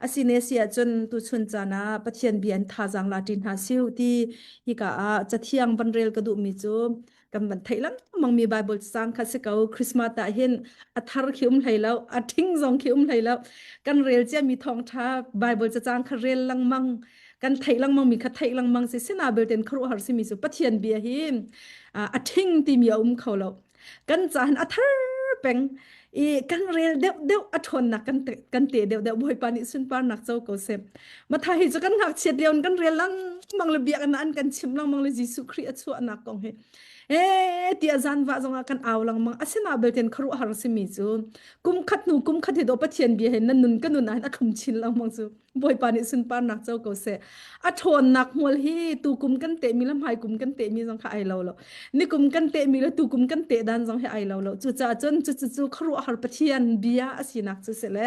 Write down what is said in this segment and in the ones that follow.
Asine si ahcun tuchun caan ah Pathian bia in thazaang la ṭi hna siu ti hika ah cathiang van rel ka duhmi cu kan van theih lengmang mi Bible cang kha si ko. Christmas ah hin a thar khi um hlei lo, a ṭhing zong khi um hlei lo. Kan rel ciami thawngṭha Bible cacang kha rel lengmang kan theih lengmang mi kha theih lengmang si sina belte khuaruahhar simi cu Pathian bia hi a ṭhing timi a um kho lo. Kan caan a thar peng i kan rel deuh deuh a ṭhawnnak kan te, kan te deuh deuh Bawipa nih sunparnak co ko seh. Matthai hi cu kan ngakchiat lio in kan rel lengmang le biakinn ah an kan chimh lengmang le Jesuh Khrih a chuahnak kong hi ee tiah zanvah zongah kan au lengmang asina belte khuaruahhar simi cu kum khat hnu kum khat hi do Pathian bia he nan nun ka nun ah hin a thlum chin lengmang cu Bawipa nih sunparnak co ko seh. A ṭhawnnak hmual hi tukum kan tehmi le hmaikum kan tehmi zong kha ai lo lo. Nikum kan tehmi le tukum kan teh dan zong hi ai lo lo. Cucaah cun cucu cu khuaruahhar Pathian bia a sinak cu si le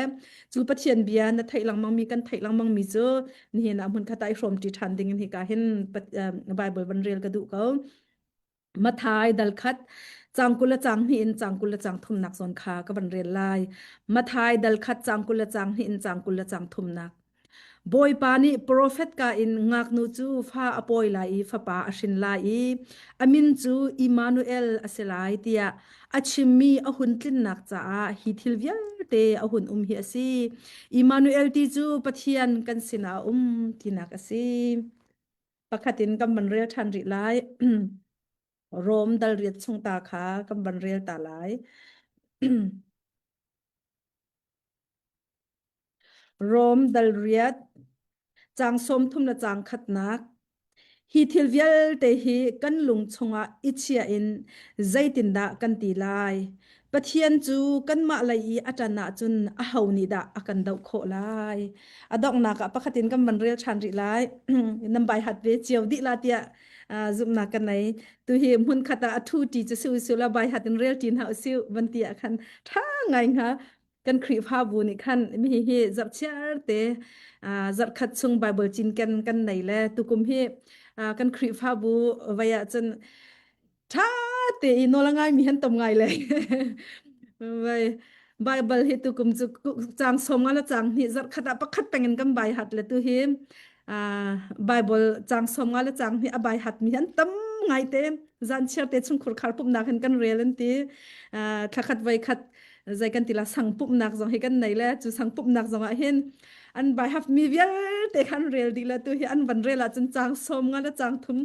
cu Pathian bia na theih lengmang mi kan theih lengmang mi cu nihin ah hmun khat ah i hrawmṭi ṭhan ding in hika hin Bible van rel ka duh ko. Mathai dal khat cang 20 le cang hnih in cang 20 le cang thumnak zawn kha ka van rel lai. Mathai dal khat cang 20 le cang hnih in cang 20 le cang thumnak. Bawipa nih profet ka in ngaknu cu fa a pawi lai i fapa a hrin lai i a min cu Immanuel a si lai tiah a chimmi a hun tlinnak caah hi thil vialte a hun um hi a si. Immanuel ti cu Pathian kan sinah a um tinak a si. Pakhat in kan van rel ṭhan rih lai. Rom dal riat chung ta kha kan van rel ta lai. Rom dal riat caang 30 le caang khatnak Hi thil vialte hi kan lung chungah i chia in zeitindah kan ti lai? Pathian cu kanmah lei i a ṭan ahcun aho nih dah a kan doh khawh lai? A donghnak ah pakhat in kan van rel ṭhan rih lai. Nan bai hat ve cio dih la tiah zumhnak ka nei. Tu hi hmun khat ah a ṭhu ṭi cu si usih la bai hat in rel ṭi hna usih van ti ah khan ṭha ngai hnga. Kan Khrihfabu nih khan mi hi zarhchiar te zarhkhat chung Bible cinken kan nei le tukum hi kan Khrihfabu vai ah cun ṭha te i nawl a ngaimi han tam ngai le vai Bible hi tukum cu caang 50 le caang hnih zarh khat ah pakhat peng in kan bai hat le tu hi Bible caang 50 le caang hnih a bai hat mi an tam ngai te zan chiar te chung khurkhar pumhnak hin kan rel an ti thlakhat voi khat zei kan ti la sang pumhnak zong hi kan nei le cu sang pumhnak zong ah hin an bai haf mi vialte khan rel dih le tu hi an van rel ahcun caang 50 le caang thum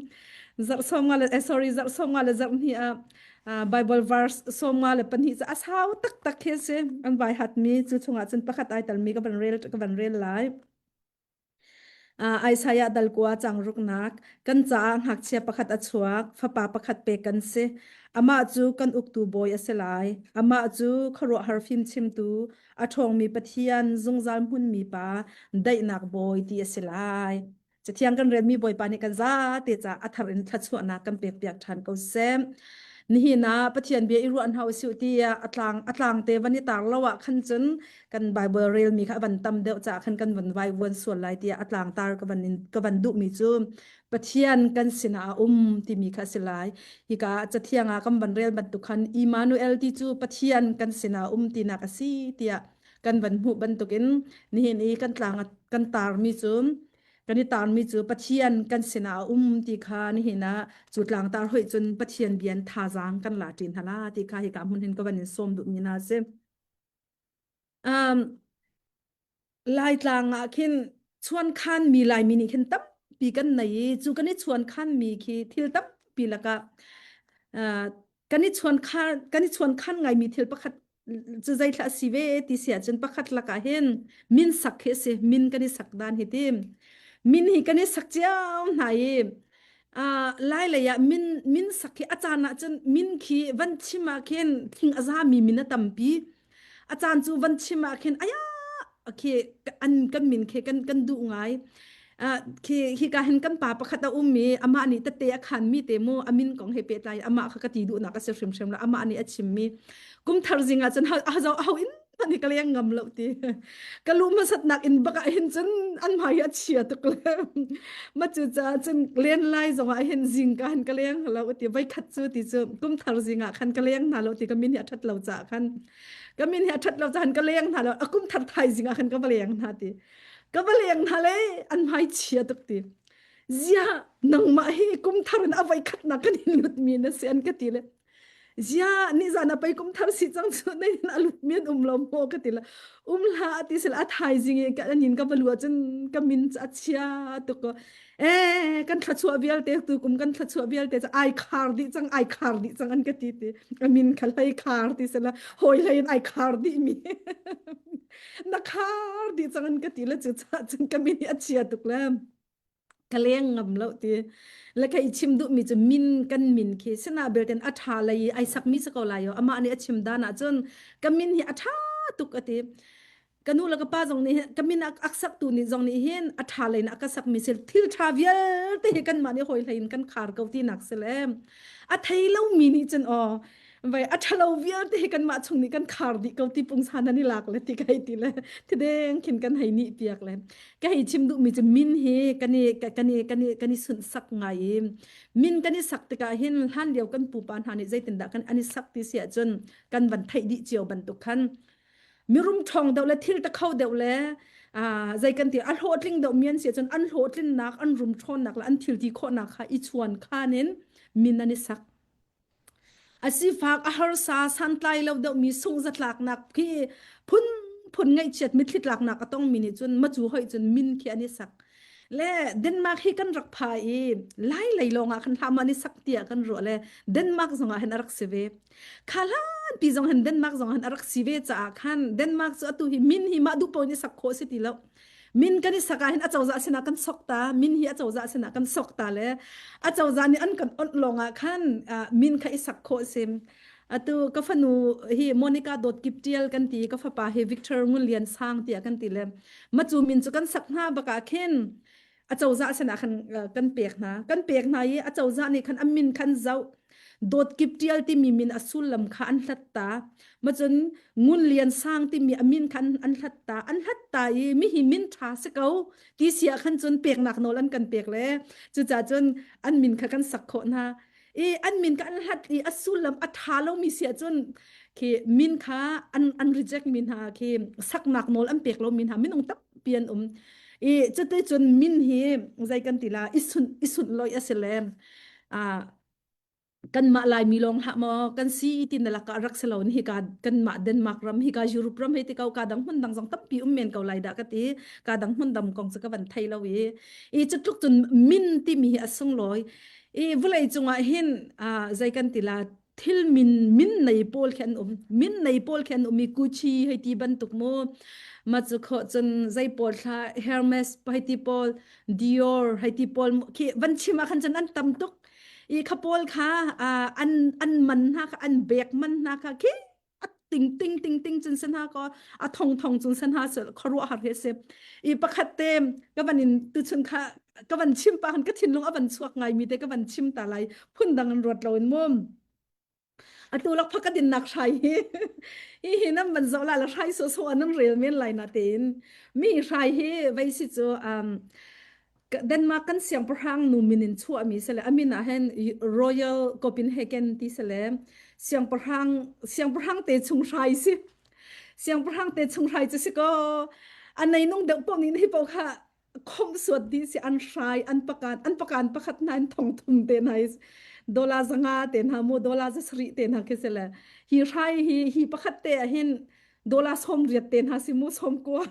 zarh 50 le eh, sorry zarh 50 le zarh hnih ah Bible verse 54 cu a sau taktak khi a si an vai hat mi cu chungah cun pakhat ai talmi ka van rel ka van rel lai Isaiah dal kua cang ruknak kan caah ngakchia pakhat a chuak fapa pakhat pek kan si amah cu kan uktu bawi a si lai amah cu khuaruahhar fimchimtu a ṭhawngmi Pathian zungzal hmunmi pa daihnak bawi ti a si lai Cathiang kan relmi Bawipa nih kan zate ca a thar in thluachuahnak kan pekpiak ṭhan ko seh. Nihin ah Pathian bia i ruah hna usih tiah a tlang a tlang te van i tar lo ah khan cun kan Bible relmi kha a van tam deuh caah khan kan van vai vuan sual lai tiah a tlang tar ka van in ka van duhmi cu Pathian kan sinah a um timi kha a si lai. Hika cathiang ah kan van rel bantuk khan Immanuel ti cu Pathian kan sinah a um tinak a si tiah kan van hmuh bantukin nihin i kan tlang kan tarmi cu kan i tarmi cu Pathian kan sinah a um ti kha nihin ah cu tlangtar hoih cun Pathian bian thazaang kan la ṭin hala ti kha hika hmun hin ka van in sawm duhmi hna si. Um, Laitlang ah khin chuankhan mi Laimi nih khin tampi kan nei i cu kan i chuankhan mi khi thil tampi lakah uh, kan i chuankhan kan i chuankhan ngaimi thil pakhat cu zeithla a si ve ti si ahcun pakhat lakah hin min sak hi a si min kan i sak dan hi ti min hi kan i sak cio hna i uh, lai lei ah min min sak hi a caan ah cun min khi van chim ah khin thing a zami min a tampi a caan cu van chim ah khin aya khi an kan min khi kan kan duh ngai khi hika hin kan pa pakhat a um i amah nih tete a khan mi te mu a min kong he pehtlai amah kha ka ti duhnak a si hrimhrim la amah nih a chim mi kum thar zing ah cun a ho in hmanh hi ka leng ngam lo ti. Ka lu hmasatnak in bak ah hin cun an hmai hi a chia tuk le. Ma cu caah cun len lai zong ah hin zingka hin ka leng lo ti. Voi khat cu ti cu kum thar zing ah khan ka leng hna lo ti ka min hi a ṭhat lo caah khan. Ka min hi a ṭhat lo caah khan ka leng hna lo. A kum thar thaizing ah khan ka va leng hna ti. Ka va leng hna le an hmai chia tuk ti. Ziah nangmah hi kum thar in a voi khatnak kan in lutmi na si an ka ti le. Ziah nizan ah pei kum thar si cang cu na in a lut mi an um lo maw ka ti la. Um hlah ti sel a thaizing i ka nin ka va lu ahcun ka min cu a chia tuk ko. Eh kan thluachuah vialte tu kum kan thluachuah vialte cu ai khar dih cang ai khar dih cang an ka ti ti. A min kha hlei khar ti sela hawi hlei in ai khar dih mi. Na khar dih cang an ka ti le cu cah cun ka min hi a chia tuk le. Ka leng ngam lo ti. Le ka i chim duhmi cu min kan min khi sina belten a ṭha lei i ai sakmi si ko lai yo. Amah nih a chim dan ahcun ka min hi a ṭha tuk a ti. Ka nu le ka pa zong nih ka min a saktu nih zong nih hin a ṭha lei in a ka sakmi si thil ṭha vialte hi kanmah nih hawi hlei in kan khar ko tinak si le a thei lomi nih cun aw vai a ṭhalo vialte hi kanmah chung nih kan khar dih ko ti pungsan an i lak le ti kai ti le thideng khin kan hei nih piak le ka hei chim duhmi cu min hi kan i kan i kan i kan i sunhsak ngai i min kan i sak tikah hin hlan lio kan pupa hna nih zeitindah kan an i sak ti si ahcun kan van theih dih cio bantuk khan mirum ṭhawng deuh le thil ta kho deuh le zei kan ti a hlawhtling deuh mi an si ahcun an hlawhtlinnak an rum ṭhawnnak le an thil ti khawhnak kha i chuan khan in min an i sak A sifak a harsa santlai lo deuhmi sungzatlaknak khi phunphun ngaihchiat mitthli tlaknak a tongmi nih cun macu hoih cun min khi an i sak. Le Denmark hi kan rak pha i Lai lei lawng ah khan hlah an i sak tiah kan ruah le Denmark zong ah hin a rak si ve. Kha hlanpi zong hin Denmark zong hin a rak si ve caah khan Denmark cu atu hi min hi mah duh paoh in i sak khawh si ti lo. Min kan i sak ah hin acozah sinah kan sok ta, min hi acozah sinah kan sok ta le acozah nih an kan onh lawng ah khan min kha i sak khawh sim. Atu ka fanu hi Monica Dawt Kip Tial kan ti, ka fapa hi Victor Ngun Lian Sang tiah kan ti le macu min cu kan sak hna bak ah khin acozah sinah khan kan pek hna. Kan pek hna i acozah nih khan a min khan zoh. Dawt Kip Tial timi min a sullam kha an hlat ta. Macun Ngun Lian Sang timi a min kha an hlat ta. An hlat ta i mihi min ṭha si ko ti si ah khan cun peknak nawl an kan pek le cucaah cun an min kha kan sak khawh hna. I an min kha an hlat i a sullam a ṭha lomi si ahcun khi min kha an an reject mi hna khi saknak nawl an pek lomi hna minung tampi an um. I cuti cun min hi zei kan ti la i sunh i sunh loi a si le ah kanmah Laimi lawng hlah maw kan si ti na lakah rak si lo ni hika kanmah Denmark ram hika Europe ram hei ti ko ka dang hmun dang zong tampi um men ko lai dah ka ti ka dang hmun dam kong cu ka van thei lo i i cu tluk cun min timi hi a sunglawi i vawlei cungah hin zei kan ti la thil min min nei pawl khi an um min nei pawl khi an um i Gucci hei ti bantuk mu ma cu kho cun zei pawl thla Hermes hei ti pawl Dior hei ti pawl khi van chim ah khan cun an tam tuk i kha pawl kha an an man hna kha an bek man hna kha khi a ting ting ting ting cun san ha ko a thong thong cun san ha se khuaruah har he se i pakhat te ka van in tu chun kha ka van chim pa han ka thinlung a van chuak ngai mi te ka van chim ta lai phun dang an ruat lo in mum atu lak phak din nak hrai hi hi hi nam van zo la la hrai so so anam rel men lai na tein mi hrai hi vai si chu um Denmark kan siangpahrang nu min in chuahmi sile a min ah hin Royal Copenhagen ti sile siangpahrang siangpahrang te chung hrai si siangpahrang te chung hrai cu si ko a neinung deuh paoh nih hi paoh kha khomh suat dih si an hrai an pakan an pakan pakhat hna in thong thum te hna dollar zanga te hna mu dollar za sarih te hna khi sile hi hrai hi hi pakhat te ah hin dollar 80 te hna si mu 90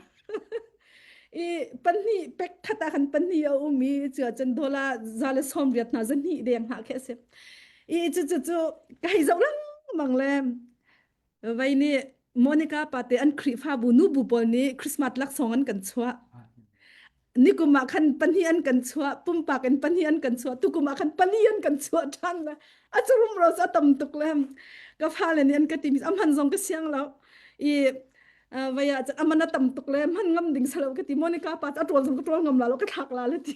i pahnih pek khat ah khan pahnih a um i cu ahcun dollar za le 80 hna zahnih deng hna khi a si i cu cu cu ka hei zoh lengmang le vai nih Monica pate an Khrihfabu nubu pawl nih Christmas laksawng an kan chuah nikum ah khan pahnih an kan chuah pumpak in pahnih an kan chuah tukum ah khan pali an kan chuah ṭhan le a curum ro a tam tuk le ka fale nih an ka timi a hman zong ka siang lo i vai ah aman a tam tuk le hman ngam ding salo ka ti Monica pa a ṭawl zong ka ṭawl ngam la lo ka thlak la le ti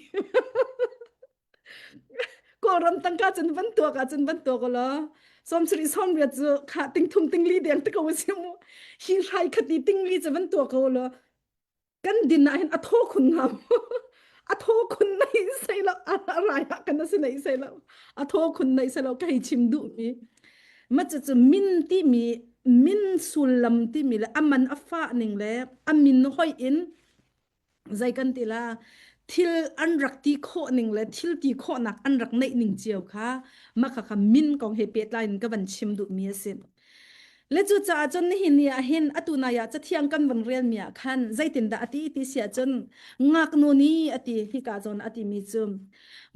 Kawlram tangka cun van tuak ah cun van tuak law. Sawmsarih 80 cu kha 30 tingli deng te ko a si mu. Hi hrai khat i tingli cu van tuah ko law kan din ah hin a thaw khun hnga mu. A thaw khun nei sei lo a rai ah kan a si nei sei lo. A thaw khun nei sei lo ka hei chim duh mi. Ma cu cu min timi min sullam timi le a man a fah ning le a min hoi in zei kan ti la thil an rak ti khawh ning le thil ti khawhnak an rak neih ning cio kha mah kha kha min kong he pehtlai in ka van chim duhmi a si. Le cu caah cun nihin ni ah hin atu nai ah cathiang kan van rel mi ah khan zeitindah a ti ti siah cun ngaknu nih a ti hika zawn a timi cu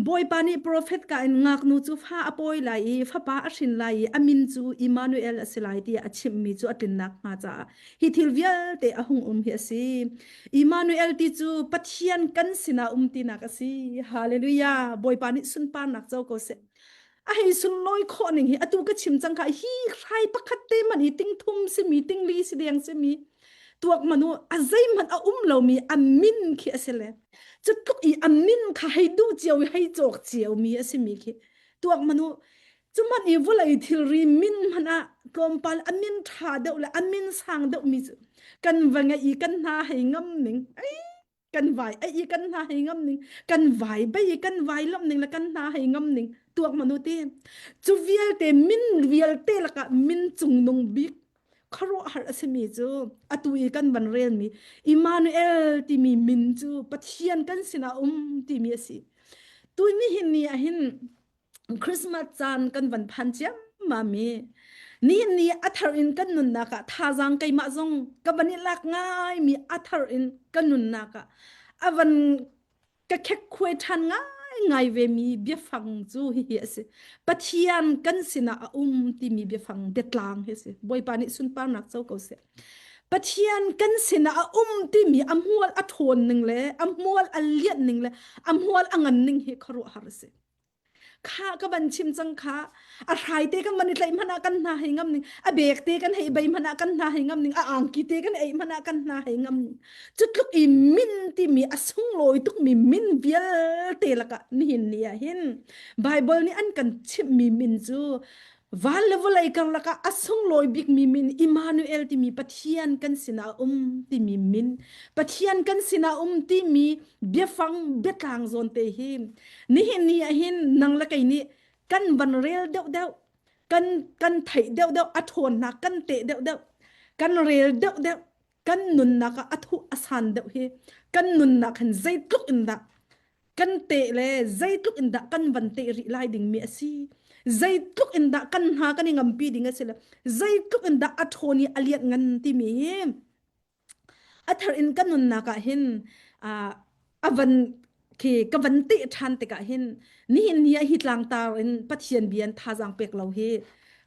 Bawipa nih profet ka in ngaknu cu fa a pawi lai i fapa a hrin lai i a min cu Immanuel a si lai tiah a chimhmi cu a tlinnak hnga caah hi thil vialte a hung um hi a si. Immanuel ti cu Pathian kan sinah um tinak a si. Hallelujah! Bawipa nih sunparnak co ko seh. A hei sunlawi khawh ning hi atu ka chim cang kha hi hrai pakhat te man hi ting thum simi ting li si deng simi tuak manu a zeihmanh a um lomi a min khi a si le cu tluk i a min kha hei duh cio i hei cawk cio mi a simi khi tuak manu Cuhmanh i vawlei thilri min hmanh ah tlawmpal a min ṭha deuh le a min sang deuh mi cu kan va ngeih i kan hna hei ngam ning ei kan vai ei i kan hna hei ngam ning kan vai bei i kan vai lawmh ning le kan hna hei ngam ning tuak manu ti cu vialte min vialte lakah min cungnung bik khuaruahhar a simi cu atu i kan van relmi Immanuel timi min cu Pathian kan sinah um timi a si. Tu nihin ni ah hin Christmas caan kan van phan ciammam i nihin ni a thar in kan nunnak ah thazaang keimah zong ka van i lak ngaimi a thar in ka nunnak ah a van ka khekkhuai ṭhan ngaingai ve mi biafang cu hihi a si. Pathian kan sinah a um timi biafang biatlang hi a si. Bawipa nih sunparnak co ko seh. Pathian kan sinah a um timi a hmual a ṭhawn ning le a hmual a lianh ning le a hmual a ngan ning hi khuaruahhar a si. Kha ka van chim cang kha a hrai te kan van i tlaih hmanh ah kan hna hei ngam ning a bek te kan hei bei hmanh ah kan hna hei ngam ning a angki te kan ei hmanh ah kan hna hei ngam ning cu tluk i min timi a sunglawi tukmi min vialte lakah nihin ni ah hin Bible nih an kan chimhmi min cu van le vawlei karlak ah a sunglawi bikmi min Immanuel timi Pathian kan sinah a um timi min Pathian kan sinah um timi biafang biatlang zawn te hi nihin ni ah hin nang le kei nih kan van rel deuh deuh kan kan theih deuh deuh a ṭhawnnak kan teh deuh deuh kan rel deuh deuh kan nunnak ah a thuh a san deuh hi kan nunnak hin zeitluk in dah kan teh le zeitluk in dah kan van teh rih lai ding mi a si zeitluk in dah kan hna kan i ngampi ding a si le zeitluk in dah a ṭhawn i a lian ngan timi hi a thar in ka nunnak ah hin a van khi ka van teh ṭhan tikah hin nihin ni ah hi tlangtar in Pathian bia in thazaang pek lo hi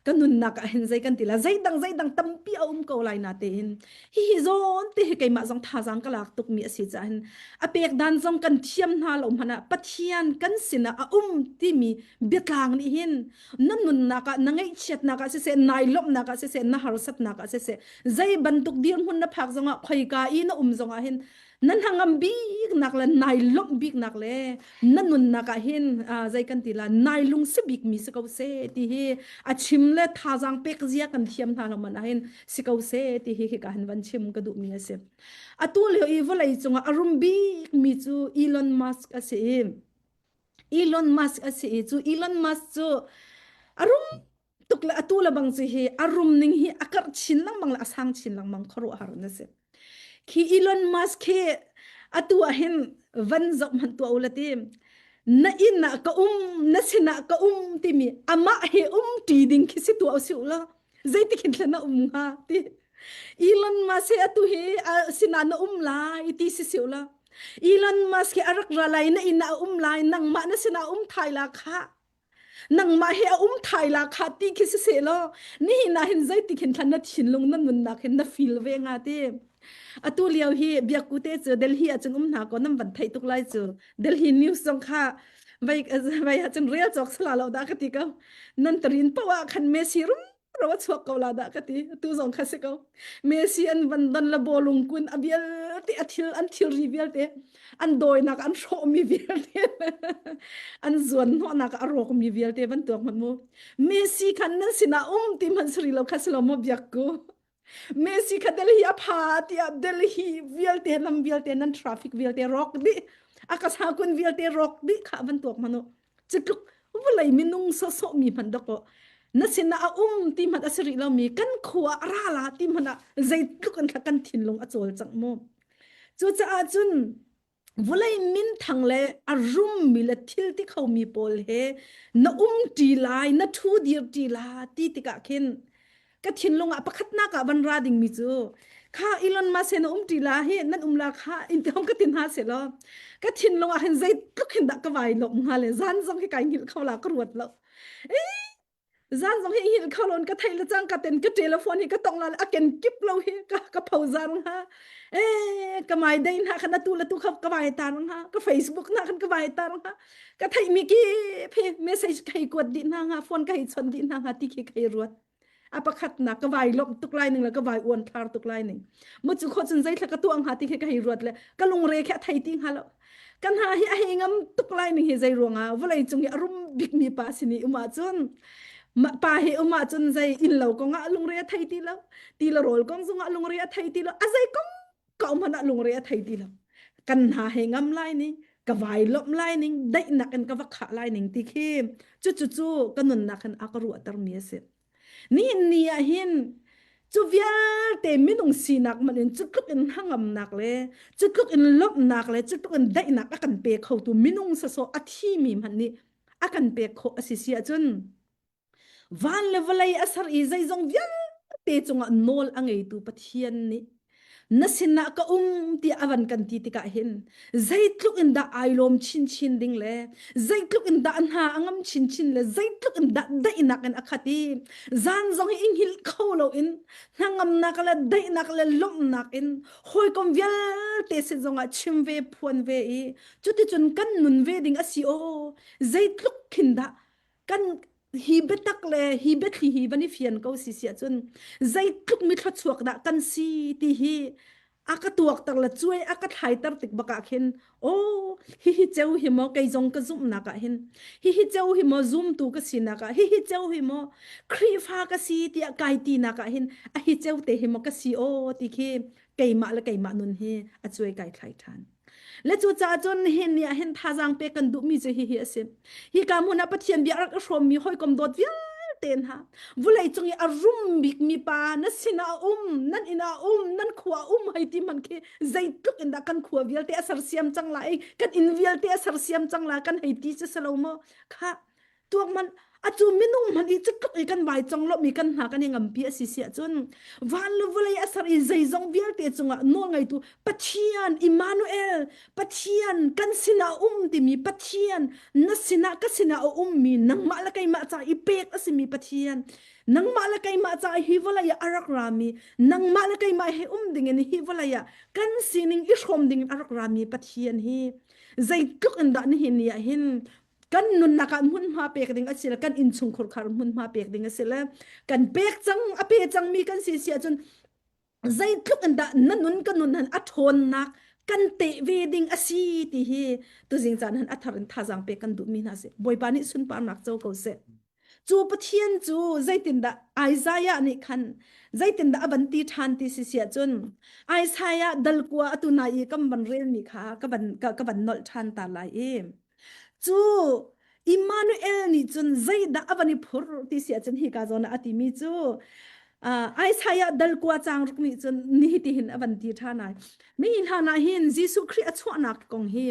ka nunnak ah hin zei kan ti la zeidang zeidang tampi a um ko lai na tein hi hi zawn te hi keimah zong thazaang ka lak tukmi a si caah hin a pek dan zong kan thiam hna lo hmanh ah Pathian kan sinah a um timi biatlang nih hin na nunnak ah na ngaihchiatnak ah siseh nai lawmhnak ah siseh na harsatnak ah siseh zei bantuk dirhmun na phak zongah khoika i na um zongah hin na hnangam biknak le nai lawmh biknak le na nunnak ah hin zei kan ti la nai lungsi bikmi si ko seh ti hi a chim le thazaang pek zia kan thiam hna lo man ah hin si ko seh ti hi hika hin van chim ka duhmi a si atu lio i vawlei cungah a rum bikmi cu Elon Musk a si i Elon Musk a si i cu Elon Musk cu a rum tuk le atu le bang cu hi a rum ning hi a karh chin lengmang le a sang chin lengmang khuaruahhar na si. Khi Elon Musk khi atu ah hin van zoh hmanh tuah u la ti na inn ah ka um na sinah ka um timi amah he um ṭi ding khi si tuah usih la zeitik hin thlen na um hnga ti Elon Musk hi atu hi sinah na um lai ti si siu la Elon Musk hi a rak ra lai na inn ah a um lai nangmah na sinah um thai la kha nangmah hi a um thai la kha ti khi si seh law nihin ah hin zeitik hin thlan na thinlung na nunnak hin na feel ve nga ti atu lio hi biakku te cu Delhi ah cun um hna ko nan van theih tuk lai cu Delhi news zong kha vai vai ah cun rel cawk sala lo dah ka ti ko nan tarin poah ah khan Messi rum ro a chuak ko la dah ka ti tu zong kha si ko Messi an van don la bolung kun a bial vialte a thil an thilri vialte an dawinak an hrawhmi vialte an zuan hnawhnak a rawkmi vialte van tuak hmanh mu Messi khan nan sinah um ti hmanh sari lo kha si lo maw biak ku Messi kha Delhi a pha tiah Delhi vialte lam vialte nan traffic vialte rawk dih a ka sakun vialte rawk dih kha van tuak hmanh u cutluk vawlei minung sawsawh mi hmanh dawkaw na sinah a um ti hmanh a si rih lomi kan khua a ra la ti hmanh ah zeitluk in kan thinlung a cawlcangh mu cucaah cun vawlei minthang le a rummi le thil ti khomi pawl he na um ṭi lai na ṭhu dir ṭi la ti tikah khin ka thinlung ah pakhatnak ah van ra dingmi cu kha Elon Musk he na um ṭi la hi nan um la kha in ti hong ka tin ha se law ka thinlung ah hin zeitluk hin dah ka vai lawm hnga le zan zong hi kai hngilh kho la ka ruat lo zan zong hi hngilh kho lon ka thei le cang ka ten ka telephone hi ka tong la a ken kip lo hi ka ka phozar hnga e ka mai dei na khan atu la tu kha ka vai tar hnga ka Facebook na khan ka vai tar hnga ka theih mi ki phe message kai kuat di na nga phone kai chon di na nga ti khi kai ruat a pakhat na ka vai lom tuk lai ning le ka vai uan thar tuk lai ning mu chu kho chun zei thla ka tuang ha ti khi ka hei ruat le ka lungre khe thei ti hnga lo kan ha hi a hei ngam tuk lai ning hi zei ruangah vawlei cung i a rum bik mi pa sini uma cun pa hi uma cun zei in lo kong ah lungre a thei ti lo ti lo rawl kong zongah lungre a thei ti lo a zei kong ka um ah lungre a thei ti lo kan hna he ngam lai ning ka vai lomh lai ning daihnak in ka va khah lai ning ti khi cu cu cu ka nunnak hin a ka ruahter mi a si nihin ni ah hin cu vialte minung sinak man in cu tluk in hnangamnak le cu tluk in lawmhnak le cu tluk in daihnak a kan pe khotu minung sasawh a thi mi hmanh nih a kan pek khawh a si si ahcun Van le vawlei a ser i zeizong vialte cungah nawl a ngeitu Pathian nih na sinah ka um tiah a van kan ti tikah hin zeitluk in dah ai lawm chinchin ding le zeitluk in dah hna a ngam chinchin le zeitluk in dah daihnak in a khat i zan zong hi i hngilh kho loin hnangamnak le daihnak le lawmhnak in hawikom vialte sin zongah chim ve phuan ve i cuticun kan nun ve ding a si aw zeitluk khin dah kan hi biatak le hi biathli hi van i fian ko si si ahcun zeitluk mi thluachuak dah kan si ti hi a ka tuakter le cuai a ka thlaiter tik bak ah khin oh hihi ceu hi maw kei zong ka zumhnak ah hin hihi ceu hi maw zumtu ka sinak ah hihi ceu hi maw Khrihfa ka si tiah kai tinak ah hin a hi ceu te hi maw ka si aw ti khi keimah le keimah nun hi a cuai kai thlai ṭhan. Le cucaah cun nihin ni ah hin thazaang pek kan duhmi cu hihi a si. Hi ka hmun ah Pathian bia rak i hrawmmi hawikom dawt vialte hna, vulei cung i a rum bikmi pa na sinah a um, nan inn ah a um, nan khua a um hei ti hmanh khi zeitluk in dah kan khua vialte a sersiam cang lai, kan inn vialte a sersiam cang lai kan hei ti cu si lo maw? Khah, tuak man atu minung hmanh i cutluk i kan vai cong lomi kan hna kan i ngampi a si si ahcun van le vawlei a ser i zeizong vialte cungah nawl ngeitu Pathian Immanuel Pathian kan sinah a um timi Pathian na sinah ka sinah a ummi nangmah le keimah ca i pek a simi Pathian nangmah le keimah ca hi vawlei ah a rak rami nangmah le keimah he um dingin hi vawlei ah kan sining i hrawm dingin a rak rami Pathian hi zeitluk in dah nihin ni ah hin kan nunnak ah hmunhma pek ding a si le kan innchungkhur khar hmunhma pek ding a si le kan pek cang a pe cangmi kan si si ahcun zeitluk in dah na nun ka nun han a ṭhawnnak kan teh ve ding a si ti hi tuzing caan han a thar in thazaang pek kan duhmi hna si Bawipa nih sunparnak co ko seh cu Pathian cu zeitindah Isaiah nih khan zeitindah a van ti ṭhan ti si si ahcun Isaiah dal kua atu na i kan van relmi kha ka van ka, ka van nolh ṭhan ta lai i Cu Immanuel nih cun zeidah a van i phur ti si ahcun hika zawn ah a timi cu uh, Isaiah dal kua caang ruk nih cun ni tihin a van ti ṭhan ai. Mi hlan ah hin Jesuh Khrih a chuahnak kong hi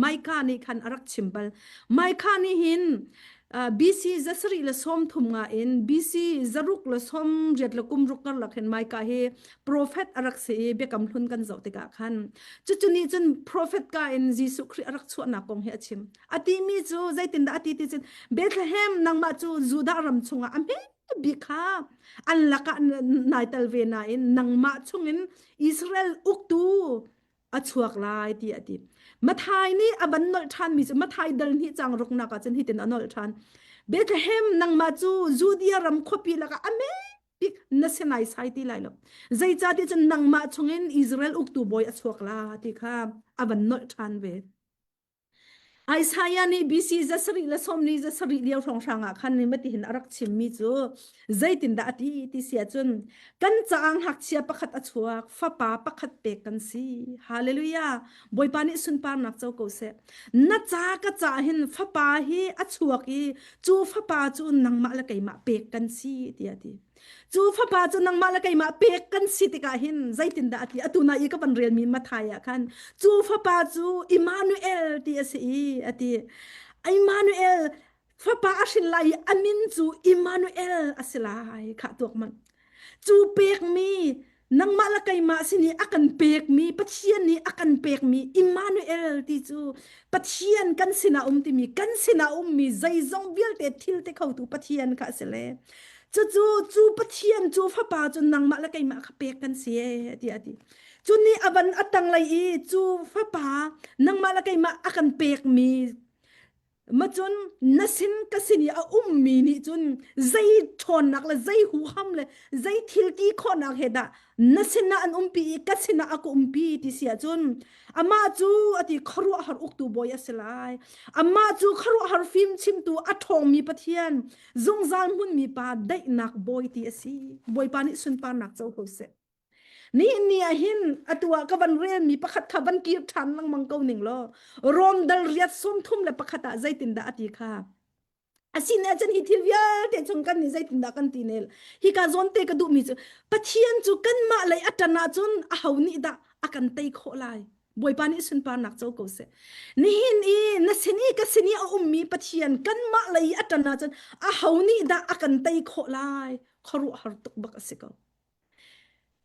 Micah nih khan a rak chim bal. Micah nih hin uh, BC zasarih le 30 nga in BC zaruk le 80 le kum ruk karlak hin Micah hi prophet a rak si i biakam hlun kan zoh tikah khan cucu nih cun prophet ka in Jesuh Khrih a rak chuahnak kong hi a chim a timi cu zeitindah a ti ti cun Bethlehem nangmah cu Judah ram chungah a hme bik kha an lakah nai tel ve nain nangmah chungin Israel uktu a chuak lai ti a ti Mathai nih a van nolh ṭhanmi cu Mathai dal hnih cang ruknak ah cun hitin a nolh ṭhan Bethlehem nangmah cu Judea ram khuapi lakah a hme. Pik na si naisai ti lai lo. Zeicahtiah cun nangmah chungin Israel uktu bawi a chuak la ti kha a van nolh ṭhan ve. Isaiah nih BC zasarih le sawmli zasarih lio hrawnghrang ah khan matihin a rak chimmi cu zeitindah a ti ti si ahcun kan caah ngakchia pakhat a chuak fapa pakhat pek kan si hallelujah Bawipa nih sunparnak co ko seh na ca ka ca hin fapa hi a chuak i cu fapa cu nangmah le keimah pek kan si tiah a ti Cu fapa cu nangmah le keimah pek kan si tikah hin zeitindah a ti? Atu na i ka van relmi Mathai ah khan cu fapa cu Immanuel ti a si i a ti. Immanuel fapa a hrin lai i a min cu Immanuel a si lai khah tuak man. Cu pekmi nangmah le keimah sin i a kan pekmi Pathian nih a kan pekmi Immanuel ti cu Pathian kan sinah um timi kan sinah ummi zeizong vialte thil te khotu Pathian kha a si le cucu cu Pathian cu fapa cu nangmah le keimah kha pek kan si e tiah a ti cu nih a van a tanglei i cu fapa nangmah le keimah a kan pekmi Macun na sin ka sin i a ummi nih cun zei ṭhawnnak le zei huham le zei thil ti khawhnak he dah na sinah an umpi i ka sinah a ka umpi ti si ahcun amah cu a ti khuaruahhar uktu bawi a si lai. Amah cu khuaruahhar fim chimtu a ṭhawngmi Pathian, zungzal hmunmi pa daihnak bawi ti a si. Bawipa nih sunparnak co ko seh. Nihin ni ah hin atu ah ka van relmi pakhat kha van kir ṭhan lengmang ko ning law Rom dal riat 31 ah zeitindah a ti kha Asinain cun hi thil vialte chung kan nih zeitindah kan ti ne hika zawn te ka duhmi cu Pathian cu kanmah lei a ṭan ahcun aho nih dah a kan tei khawh lai Bawipa nih sunparnak co ko seh. Nihin i na sin i ka sin i a ummi Pathian kanmah lei i a ṭan ahcun aho nih dah a kan tei khawh lai khuaruahhar tuk bak a si ko.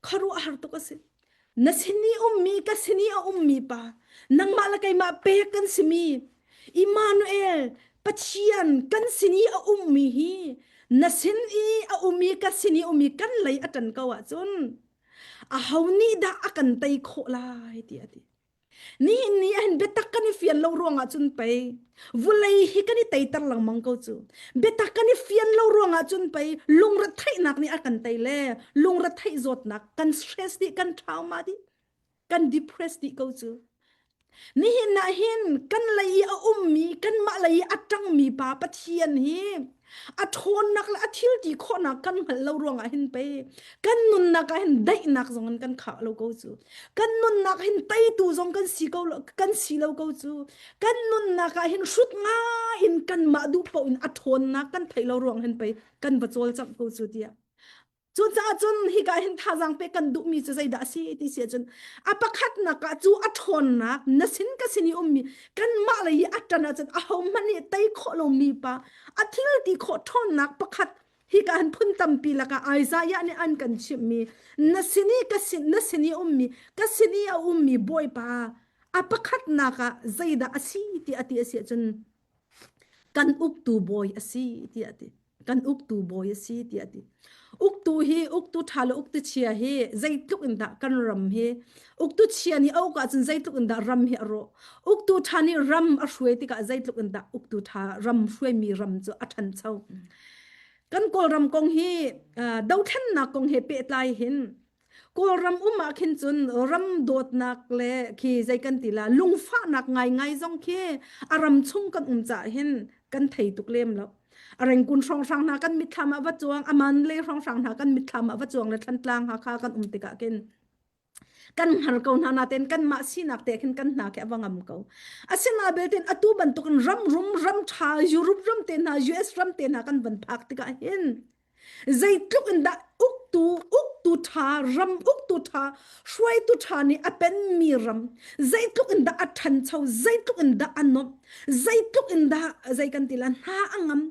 Khuaruahhar tuk a si. Na sin i ummi ka sin i a ummi pa, nangmah le keimah pek kan simi Immanuel Pathian kan sin i a ummi hi na sin i a ummi ka sin i ummi kan lei a ṭan ko ahcun aho nih dah a kan tei khawh lai ti a ti. Nihin ni ahhin biatak kan i fian lo ruangah cun pei vulei hi kan i teiter lengmang ko cu. Biatak kan i fian lo ruangah cun pei lungretheihnak nih a kan tei le lungretheih zawtnak kan stress dih kan trauma dih kan depress dih ko cu. Nihin ah hin kan lei i a ummi kanmah lei i a ṭangmi pa Pathian hi a ṭhawnnak le a thil ti khawhnak kan hngalh lo ruangah hin pei kan nunnak ah hin daihnak zong in kan khah lo ko cu kan nunnak hin teitu zong kan si ko kan si lo ko cu kan nunnak ah hin hrut ngai in kanmah duh paoh in a ṭhawnnak kan theih lo ruang hin pei kan va cawlcangh ko cu tiah Cucaah cun hika hin thazaang pek kan duhmi cu zeidah a si ti si ahcun a pakhatnak ah cu a ṭhawnnak na sin ka sin i ummi kanmah lei i a ṭan ahcun ahohmanh nih tei khawh lomi pa a thil ti khawh ṭhawnnak pakhat hika hin phun tampi lakah Isaiah nih an kan chimhmi na sin i ka sin na sin i ummi ka sin i a ummi Bawipa a pakhatnak ah zeidah a si ti a ti a si ahcun kan uktu bawi a si tiah a ti kan uktu bawi a si tiah a ti uktu hi uktu ṭha le uktu chia hi zeitluk in dah kan ram hi uktu chia nih a uk ahcun zeitluk in dah ram hi a rawh uktu ṭha nih ram a hruai tikah zeitluk in dah uktu ṭha ram hruaimi ram cu a ṭhancho kan kawlram kong hi dothlennak kong he pehtlai hin Kawlram um ah khin cun ram dawtnak le khi zei kan ti la lungfahnak ngaingai zong khi a ram chung kan um caah hin kan thei tuk lem lo. A rengkun hrawnghrang hna kan mitthlam ah va cuang, a man le hrawnghrang hna kan mitthlam ah va cuang le Thantlang Hakha kan um tikah khin kan hngar ko hna natein kanmah sinak te khin kan hna khi a va ngam ko. Asinain belte atu bantukin ram rum ram ṭha Europe ram te hna US ram te hna kan van phak tikah hin Zeitluk in dah uktu uktu ṭha ram uktu ṭha hruaitu ṭha nih a penmi ram zeitluk in dah a ṭhancho zeitluk in dah a nuamh zeitluk in dah zei kan ti la hna a ngam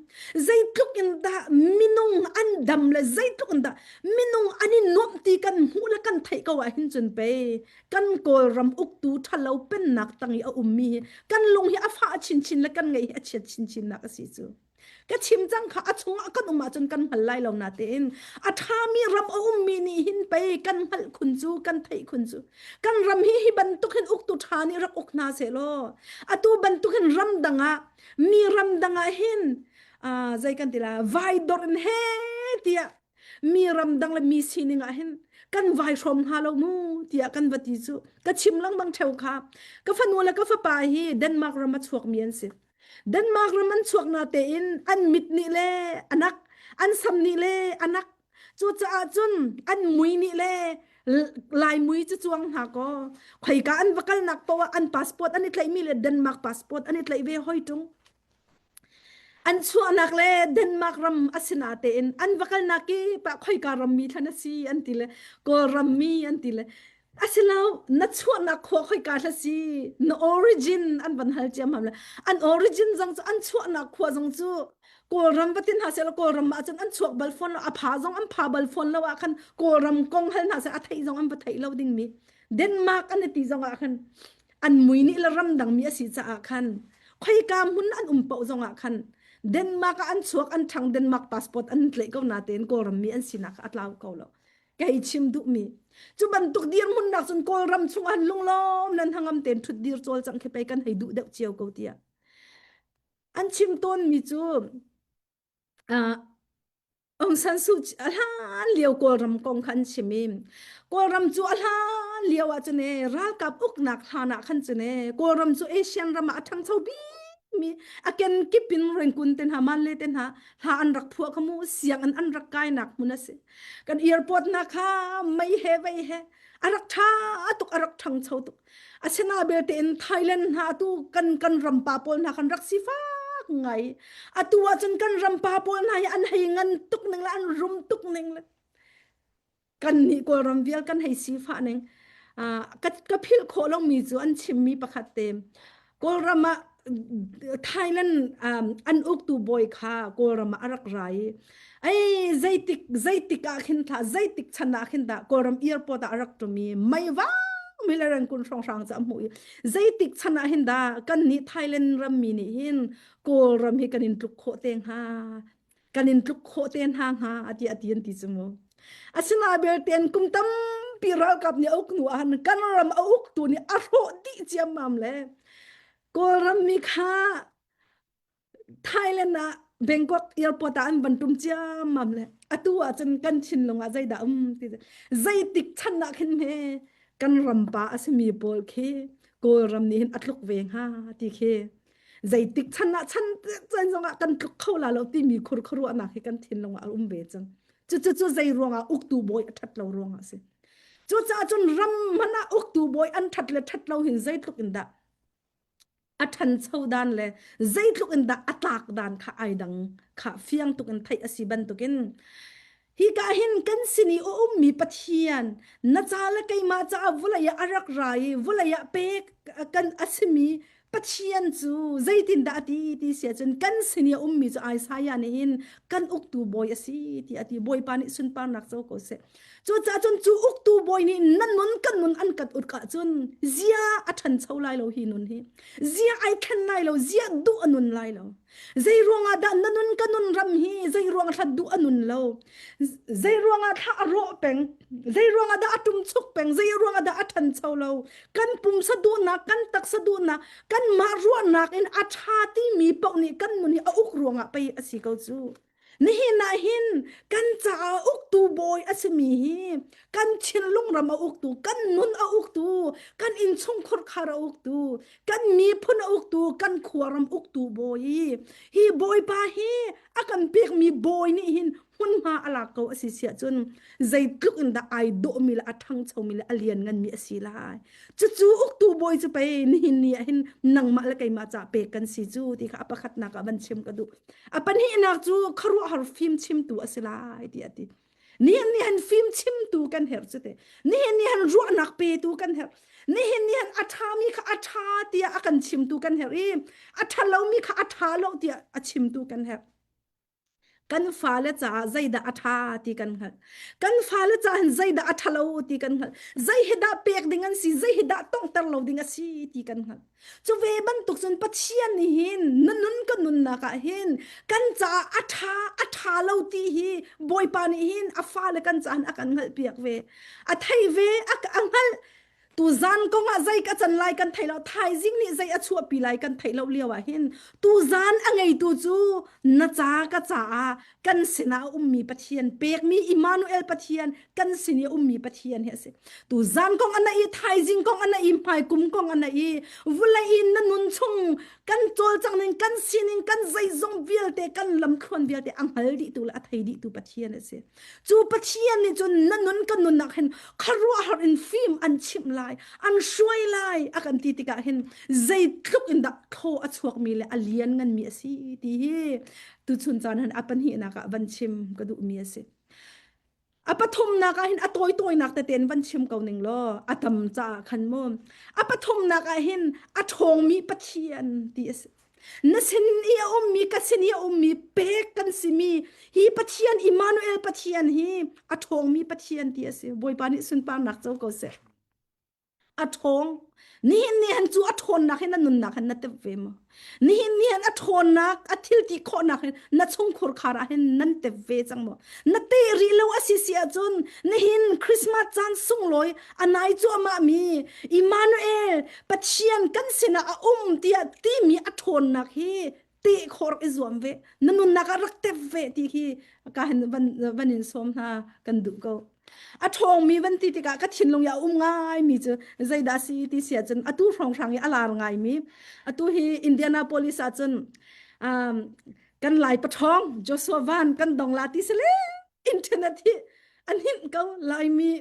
zeitluk in dah minung an dam le zeitluk in dah minung an i nuamh ti kan hmuh le kan theih ko ah hin cun pei kan Kawlram uktu ṭhalo pennak tang i a ummi hi kan lung hi a fah chinchin le kan ngaih hi a chiat chinchin nak a si cu. Ka chim cang kha a chungah kan um ahcun kan hngal lai lo natein a ṭhami ram a ummi nih hin pei kan hngalh khun cu kan theih khun cu kan ram hi hi bantuk hin uktu ṭha nih rak uk hna sehlaw atu bantuk hin ram dang ah mi ram dang ah hin zei kan ti la vai dor in he tiah. Mi ramdang le mi sining ah hin kan vai hrawm hnga lo mu tiah kan va ti cu. Ka chim lengmang theo kha. Ka fanu le ka fapa hi Denmark ram a chuakmi an si. Denmark ram an chuak na tein an mit nih le anak, an sam nih le anak. Cucaah cun an mui nih le Lai mui cu cuang hna kaw khoika an va kalnak poah ah an passport an i tlaihmi le Denmark passport an i tlaih ve hoi ṭung. An chuahnak le Denmark ram a si natein an va kalnak kip ah khoika rammi thlan a si an ti le Kawlram mi an ti le asilo na chuahnak khua khoika hla si na origin an van hal ciammam le an origin zong cu an chuahnak khua zong cu Kawlram va tin hna seh law Kawlram ah cun an chuak bal fawn lo a pha zong an pha bal fawn lo ah khan Kawlram kong hal hna seh a theih zong an va theih lo ding mi Denmark an i ti zong ah khan an mui nih le ramdang mi a si caah khan khoika hmun an um paoh zong ah khan Denmark ah an chuak an ṭhang Denmark passport an tlaih ko natein Kawlram mi an sinak a tlau ko lo kei chim duhmi cu bantuk dirhmun nak cun Kawlram chung an lunglawm nan hangam ten ṭhut dir cawl cang khi pei kan hei duh deuh cio ko tiah an chim tawnmi cu uh, Aung San Suu Kyi a hlan lio Kawlram kong kha an chim i Kawlram cu a hlan lio ah cun e ralkap uknak hlan ah khan cun e Kawlram cu Asian ram ah a ṭhangcho bikmi a kenkip in Rangoon te hna Manle te hna hla an rak phuah kha mu sianginn an rak kainak hmun a si kan airport hna kha mei he vei he a rak ṭha tuk a rak ṭhangcho tuk Asina belte in Thailand hna atu kan kan rampa pawl hna kan rak sifak ngai. Atu ahcun kan rampa pawl hna hi an hei ngan tuk ning le an rum tuk ning le kan nih Kawlram vial kan hei sifah ning. Uh, ka, ka philh khawh lomi cu an chimmi pakhat te. Kawlram ah Thailand um, an uktu bawi kha Kawlram ah a rak ra i ei zeitik zeitik ah khin thla zeitik chan ah khin dah Kawlram airport ah a rak tum i mei vang mi le Rangoon hrawnghrang cu a hmuh i zeitik chan ah hin dah kan nih Thailand rammi nih hin Kawlram hi kan in tluk khawh te hnga kan in tluk khawh te hna hnga ati ati an ti cu mu asina belte an kum tampi ralkap nih a uk hnu ah kan ram a uktu nih a hrawh dih ciammam le Kawlram mi kha Thailand ah Bangkok airport ah an van tum ciammam le atu ah cun kan thinlung ah zeidah um ti zeitik chan ah khin he kan ram pa a simi pawl khi Kawlram nih hin a tluk ve hnga ti khi zeitik chan ah chan chan zongah kan tluk kho la lo timi khur khuaruahnak hi kan thinlung ah a um ve cang cucu cu zei ruangah uktu bawi a ṭhat lo ruangah a si cucaah cun ram hmanh ah uktu bawi an ṭhat le ṭhat lo hin zeitluk in dah a ṭhancho dan le zeitluk in dah a tlak dan kha ai dang kha fiang tuk in theih a si bantukin Hika hin kan sin i a ummi Pathian na ca le keimah caah vawlei ah a rak ra i vawlei ah pek kan a simi Pathian cu zeitindah a ti ti si ahcun kan sin i a ummi cu Isaiah nih hin kan uktu bawi a si ti a ti Bawipa nih sunparnak co ko seh cucaah cun cu uktu bawi nih na nun kan nun an kan uk ahcun zia a ṭhancho lai lo hi nun hi zia ai thlen lai lo zia duh a nun lai lo Zei ruangah dah na nun ka nun ram hi zei ruang thla duh a nun lo zei ruangah thla a rawh peng zei ruangah dah a tum chuk peng zei ruangah dah a ṭhancho lo kan pumsa duhnak kan taksa duhnak kan mah ruahnak in a ṭha timi paoh nih kan nun hi a uk ruangah pei a si ko cu nihin ah hin kan caah uktu bawi a simi hi kan thinlung ram a uktu kan nun a uktu kan innchungkhur khar a uktu kan miphun a uktu kan khuaram uktu bawi hi bawipa hi a kan pekmi bawi nih hin hmunhma a lak ko a si siah cun zeitluk in dah ai dawhmi le a ṭhangchomi le a liannganmi a si lai cucu uktu bawi cu pei nihin ni ah hin nangmah le keimah ca pek kan si cu ti kha a pakhatnak ah van chim ka duh a pahnihnak cu khuaruahhar fim chimtu a si lai ti a ti Nihin ni han fim chimtu kan herh cu te. Nihin ni han ruahnak petu kan herh. Nihin ni han a ṭhami kha a ṭha tiah a kan chimtu kan herh i a ṭha lomi kha a ṭha lo tiah a chimtu kan herh. Kan fale caah zeidah a ṭha ti kan hngalh. Kan fale caah hin zeidah a ṭha lo ti kan hngalh. Zei hi dah pek ding an si, zei hi dah tonghter lo ding a si ti kan hngalh. Cu ve bantuk cun Pathian nih hin na nun ka nunnak ah hin kan caah a ṭha a ṭha lo ti hi Bawipa nih hin a fale kan caah a kan hngalhpiak ve. A thei ve, a, a hngalh. Tu zan kong ah zei ka can lai kan thei lo, thaizing nih zei a chuahpi lai kan theih lo lio ah hin tu zan a ngeitu cu na ca ka caah kan sinah a ummi Pathian pekmi Immanuel Pathian kan sin i a ummi Pathian hi a si. Tu zan kong ana i thaizing kong ana i hmaikum kong ana i vulei in na nun chung kan cawlcang ning kan sining kan zeizong vialte kan lamthluan vialte a hngal dihtu le a thei dihtu Pathian a si. Cu Pathian nih cun na nun kan nunnak hin khuaruahhar in fim an chimh lai, an hruai lai a kan ti tikah hin zeitluk in dah thaw a chuakmi le a lian nganmi a si ti hi tuchun caan han a pahnihnak ah van chim ka duhmi a si. A pathumnak ah hin a tawitawinak tete in van chim ko ning law a tam caah khan mu. A pathumnak ah hin a ṭhawngmi Pathian ti a si. Na sin i a ummi ka sin i a ummi pek kan simi hi Pathian Immanuel Pathian hi a ṭhawngmi Pathian ti a si. Bawipa nih sunparnak co ko seh. A ṭhawng. Nihin ni han cu a ṭhawnnak hin na nunnak hin na tep ve maw? Nihin ni han a ṭhawnnak, a thil ti khawhnak hin na chungkhur khar ah hin nan tep ve cang maw? Na te rih lo a si si ahcun nihin Christmas caan sunglawi a nai cuahmah mi Immanuel Pathian kan sinah a um tiah timi a ṭhawnnak hi teh khawh rak i zuam ve na nunnak ah rak tep ve ti khi ka hin van van in sawm hna kan duh ko a ṭhawngmi van ti tikah ka thinlung i a um ngaimi cu zeidah si ti si ahcun atu hrawnghrang i a lar ngaimi atu hi Indianapolis ah cun um, kan lai paṭhawng Joshua Van kan dong la ti si le internet hi an hinh ko laimi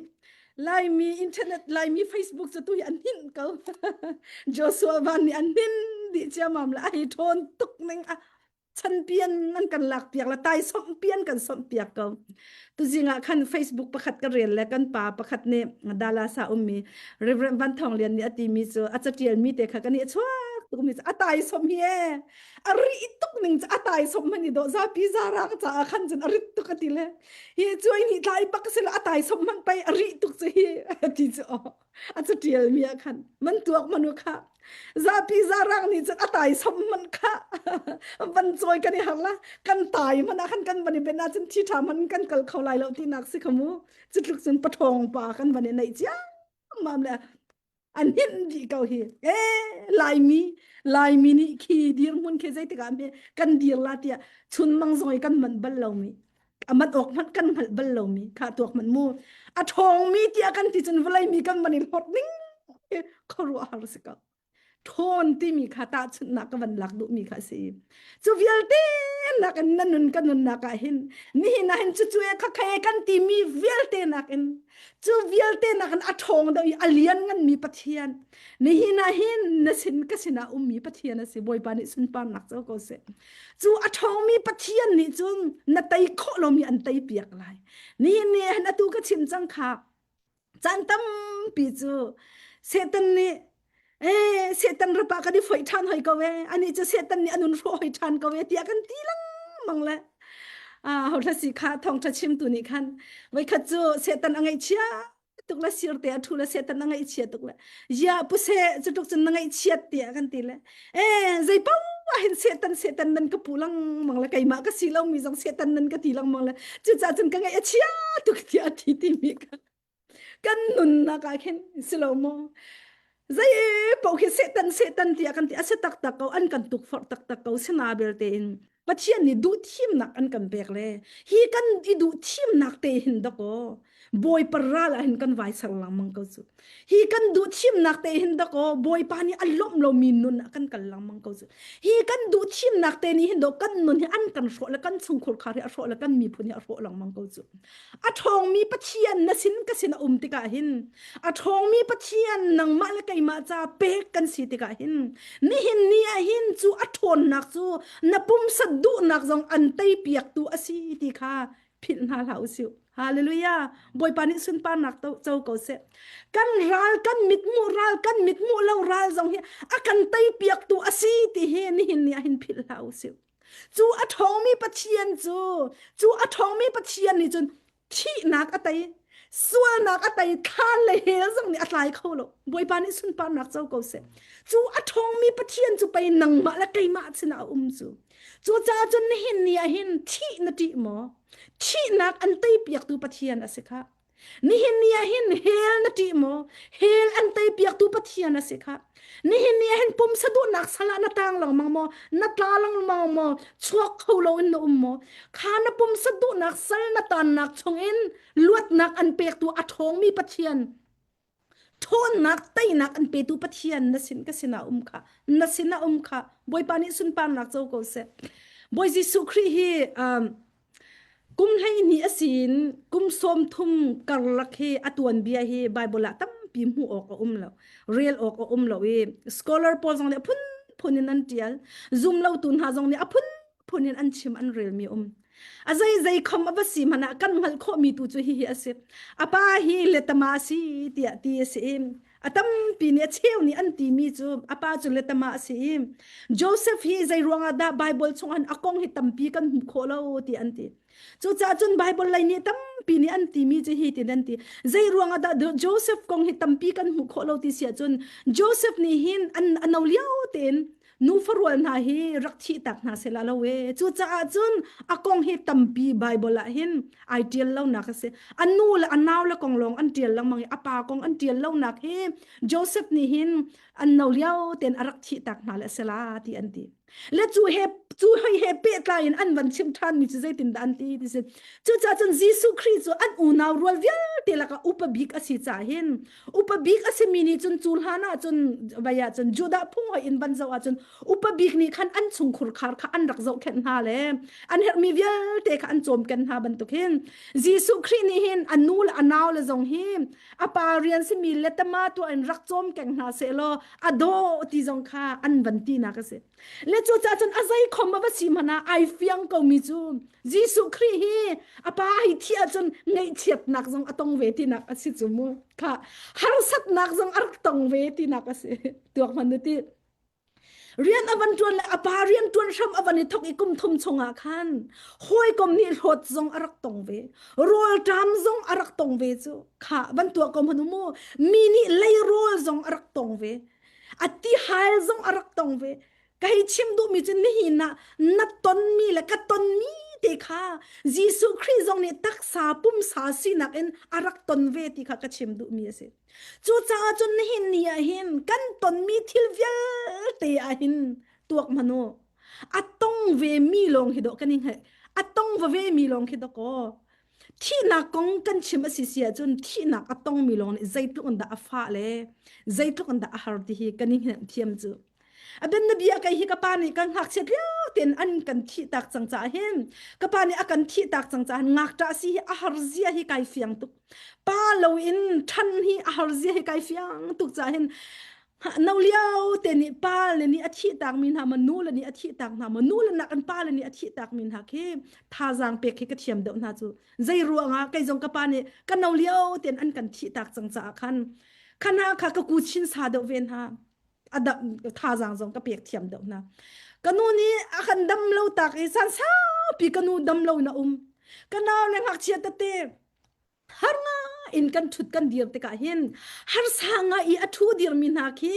laimi internet laimi Facebook cu tu hi an hinh ko Joshua Van nih an hnin dih ciamam le ai ṭhawn tuk ning a chanpian an kan lak piak la tai somh pian kan somh piak ko tuzing ah khan Facebook pakhat ka rel le kan pa pakhat nih Dallas ah ummi Reverend Van Thawng Lian nih a timi cu a catial mi te kha kan i chuak tuk mi cu a tai som hi e a ri tuk ning cu a tai som man i dawh zapi zarak caah khan cun a rit tuk a ti le hi cuai nih tlai bak si lo a tai som man pei a ri tuk cu hi a ti cu aw a cu tial mi ah khan man tuak manu kha zapi zarang nih cun a tai som man kha van cawi kan i har la kan tai man ah khan kan van i ben ah cun thi tha man kan kal kho lai lo ti nak si kha mu cu tluk cun pathawng pa kan van i neih cia mam le an hinh dih ko hi e laimi laimi nih khi dirhmun khi zeitik ah hme kan dir la tiah chun mang zong i kan manh bal lomi a mat awk hmanh kan hngalh bal lomi kha tuak hmanh mu a ṭhawngmi tiah kan ti cun vawlei mi kan man i hlawt ning khuaruahhar si ko ṭhawn timi kha tahchunhnak ka van lak duhmi kha a si. Cu vialte nakin na nun ka nunnak ah hin nihin ah hin cucu e kha kha e kan timi vialte nakin cu vialte nakin a ṭhawng deuh i a lian nganmi Pathian nihin ah hin na sin ka sinah ummi Pathian a si Bawipa nih sunparnak co ko seh. Cu a ṭhawngmi Pathian nih cun na tei khawh lomi an tei piak lai. Nihin ni hin atu ka chim cang kha Caan tampi cu Satan nih eh Satan rapa kan i foih ṭhan hoi ko e ani cu Satan nih a nun hrawh hoi ṭhan ko e tiah kan ti lengmang le ah ho si kha thawngṭha chimtu nih khan voikhat cu Satan a ngaihchia tuk le sirte a ṭhu le Satan a ngaihchia tuk le ya puse cu tuk cun na ngaihchiat tiah kan ti le eh zei paoh ah hin Satan Satan nan ka pu lengmang le keimah ka si lomi zong Satan nan ka ti lengmang le cucaah cun ka ngaih a chia tuk tiah a ti timi kha kan nunnak ah khin si lo maw zei paoh khi Satan Satan tiah kan ti a si taktak ko an kan tukforh taktak ko sina belte in Pathian nih duh thimnak an kan pek le hi kan i duh thimnak te hin dakaw Bawipa ral ah hin kan vai ser lengmang ko cu. Hi kan duh thimnak te hin dakaw Bawipa nih a lawmh lomi nun ah kan kal lengmang ko cu. Hi kan duh thimnak te nih hin do kan nun hi an kan hrawh le kan chungkhur khar hi a hrawh le kan miphun hi a hrawh lengmang ko cu. A ṭhawngmi Pathian na sin ka sin a um tikah hin a ṭhawngmi Pathian nangmah le keimah ca pek kan si tikah hin nihin ni ah hin cu a ṭhawnnak cu na pumsa duhnak zong an teipiaktu a si ti kha philh hna hlah usih. Hallelujah. Bawipa nih sunparnak to co ko seh. Kan ral kan mithmuh ral kan mithmuh lo ral zong hi a kan teipiaktu a si ti hi nihin ni ah hin philh hlah usih. Cu a ṭhawngmi Pathian cu cu a ṭhawngmi Pathian nih cun thihnak a tei sualnak a tei thlan le hell zong nih a tlai kho lo Bawipa nih sunparnak co ko seh cu a ṭhawngmi Pathian cu pei nangmah le keimah sinah a um cu cucaah cun nihin ni ah hin thih na ṭih maw thihnak an teipiaktu Pathian a si kha. Nihin ni ah hin hell na ṭih maw? Hell an tei piaktu Pathian a si kha. Nihin ni ah hin pumsa duhnak sal ah na tang lengmang maw? Na tla lengmang maw? Chuak kho loin na um maw? Kha na pumsa duhnak sal na tannak chungin luatnak an pektu a ṭhawngmi Pathian ṭhawnnak teinak an petu Pathian na sin ka sinah um kha na sinah um kha Bawipa nih sunparnak co ko seh. Bawi Jesuh Khrih hi um, kum 12 a si in kum 30 karlak hi a tuanbia hi Bible ah tampi hmuh awk a um lo rel awk a um lo i scholar pawl zong nih a phunphun in an ṭial zum lotu hna zong nih a phunphun in an chim an relmi um A zei zei khom a va si hmanh ah kan hngalh khawhmi tu cu hihi a si. A pa hi letama a si tiah ti a si i a tampi nih a cheu nih an timi cu a pa cu letama a si i Joseph hi zei ruangah dah Bible chung a kong hi tampi kan hmuh khawh lo ti an ti. Cucaah cun Bible lei nih tampi nih an timi cu hi tin an ti. Zei ruangah dah Joseph kong hi tampi kan hmuh khawh lo ti si ahcun Joseph nih hin an a no lio tein nufa rual hna hi rak thih tak hna sehla lo e cucaah cun a kong hi tampi Bible ah hin ai tial lonak a si a nu le a nau le kong lawng an tial lengmang i a pa kong an tial lonak hi Joseph nih hin an no lio ten a rak thih tak hna le sela ti an ti le cu he cu hoi he pehtlai in an van chim ṭhan mi cu zeitin dah an ti ti si cucaah cun Jesuh Khrih cu an unau rual vialte lakah upa bik a si caah hin Upa bik a simi nih cun cu hlan ah cun vai ah cun Judah phung hoi in van zoh ahcun upa bik nih khan an chungkhur khar kha an rak zohkhenh hna le an herhmi vialte kha an cawmken hna bantuk hin Jesuh Khrih nih hin a nu le a nau le zong hi a pa rian simi letama tuah in rak cawmkeng hna sehlaw a dawh ti zong kha an van tinak a si. Le cucaah cun a zei khom a va si hmanh ah ai fiang komi cu Jesuh Khrih hi a pa hi thih ahcun ngaihchiatnak zong a tong ve tinak a si cu mu. Kha harsatnak zong a rak tong ve tinak a si. Tuak hman nu ti. Rian a van ṭuan le a pa rian ṭuan hram a van i thok i kum thum chungah khan hawikom nih hlawt zong a rak tong ve. Rawlṭam zong a rak tong ve cu. Kha van tuah ko hmanh u mu. Mi nih leirawl zong a rak tong ve. A tihal zong a rak tong ve. Ka hei chim duhmi cu nihin ah na tonmi le ka tonmi te kha Jesuh Khrih zong nih taksa pumsa sinak in a rak ton ve ti kha ka chim duhmi a si. Cucaah cun nihin ni ah hin kan tonmi thil vialte ah hin tuak hmanh u. A tong ve mi lawng hi dawh kan i hngalh. A tong va ve mi lawng khi dawkaw Thihnak kong kan chim a si si ahcun thihnak a tongmi lawng nih zeitluk in dah a fah le zeitluk in dah a har ti hi kan i thiam cu. A ben na bia kei hi ka pa nih kan ngakchiat lio tein an kan thih tak cang caah hin ka pa nih a kan thih tak cang caah hin ngakṭah si hi a har zia hi kai fiang tuk. Pa loin ṭhan hi a har zia hi kai fiang tuk caah hin no lio te nih pa le nih a thih tak mi hna ma nu le nih a thih tak hna ma nu le nak an pa le nih a thih tak mi hna khi thazaang pek khi ka thiam deuh hna cu zei ruangah kei zong ka pa nih ka no lio ten an kan thih tak cang caah khan khana kha ka ku chin sa deuh ve hna a dam thazaang zong ka pek thiam deuh hna ka nu nih a kan dam lo tak i san saupi ka nu dam lo na um ka nau le ngakchia tete har nga in kan ṭhut kan dir tikah hin harsa nga i a ṭhu dirmi hna khi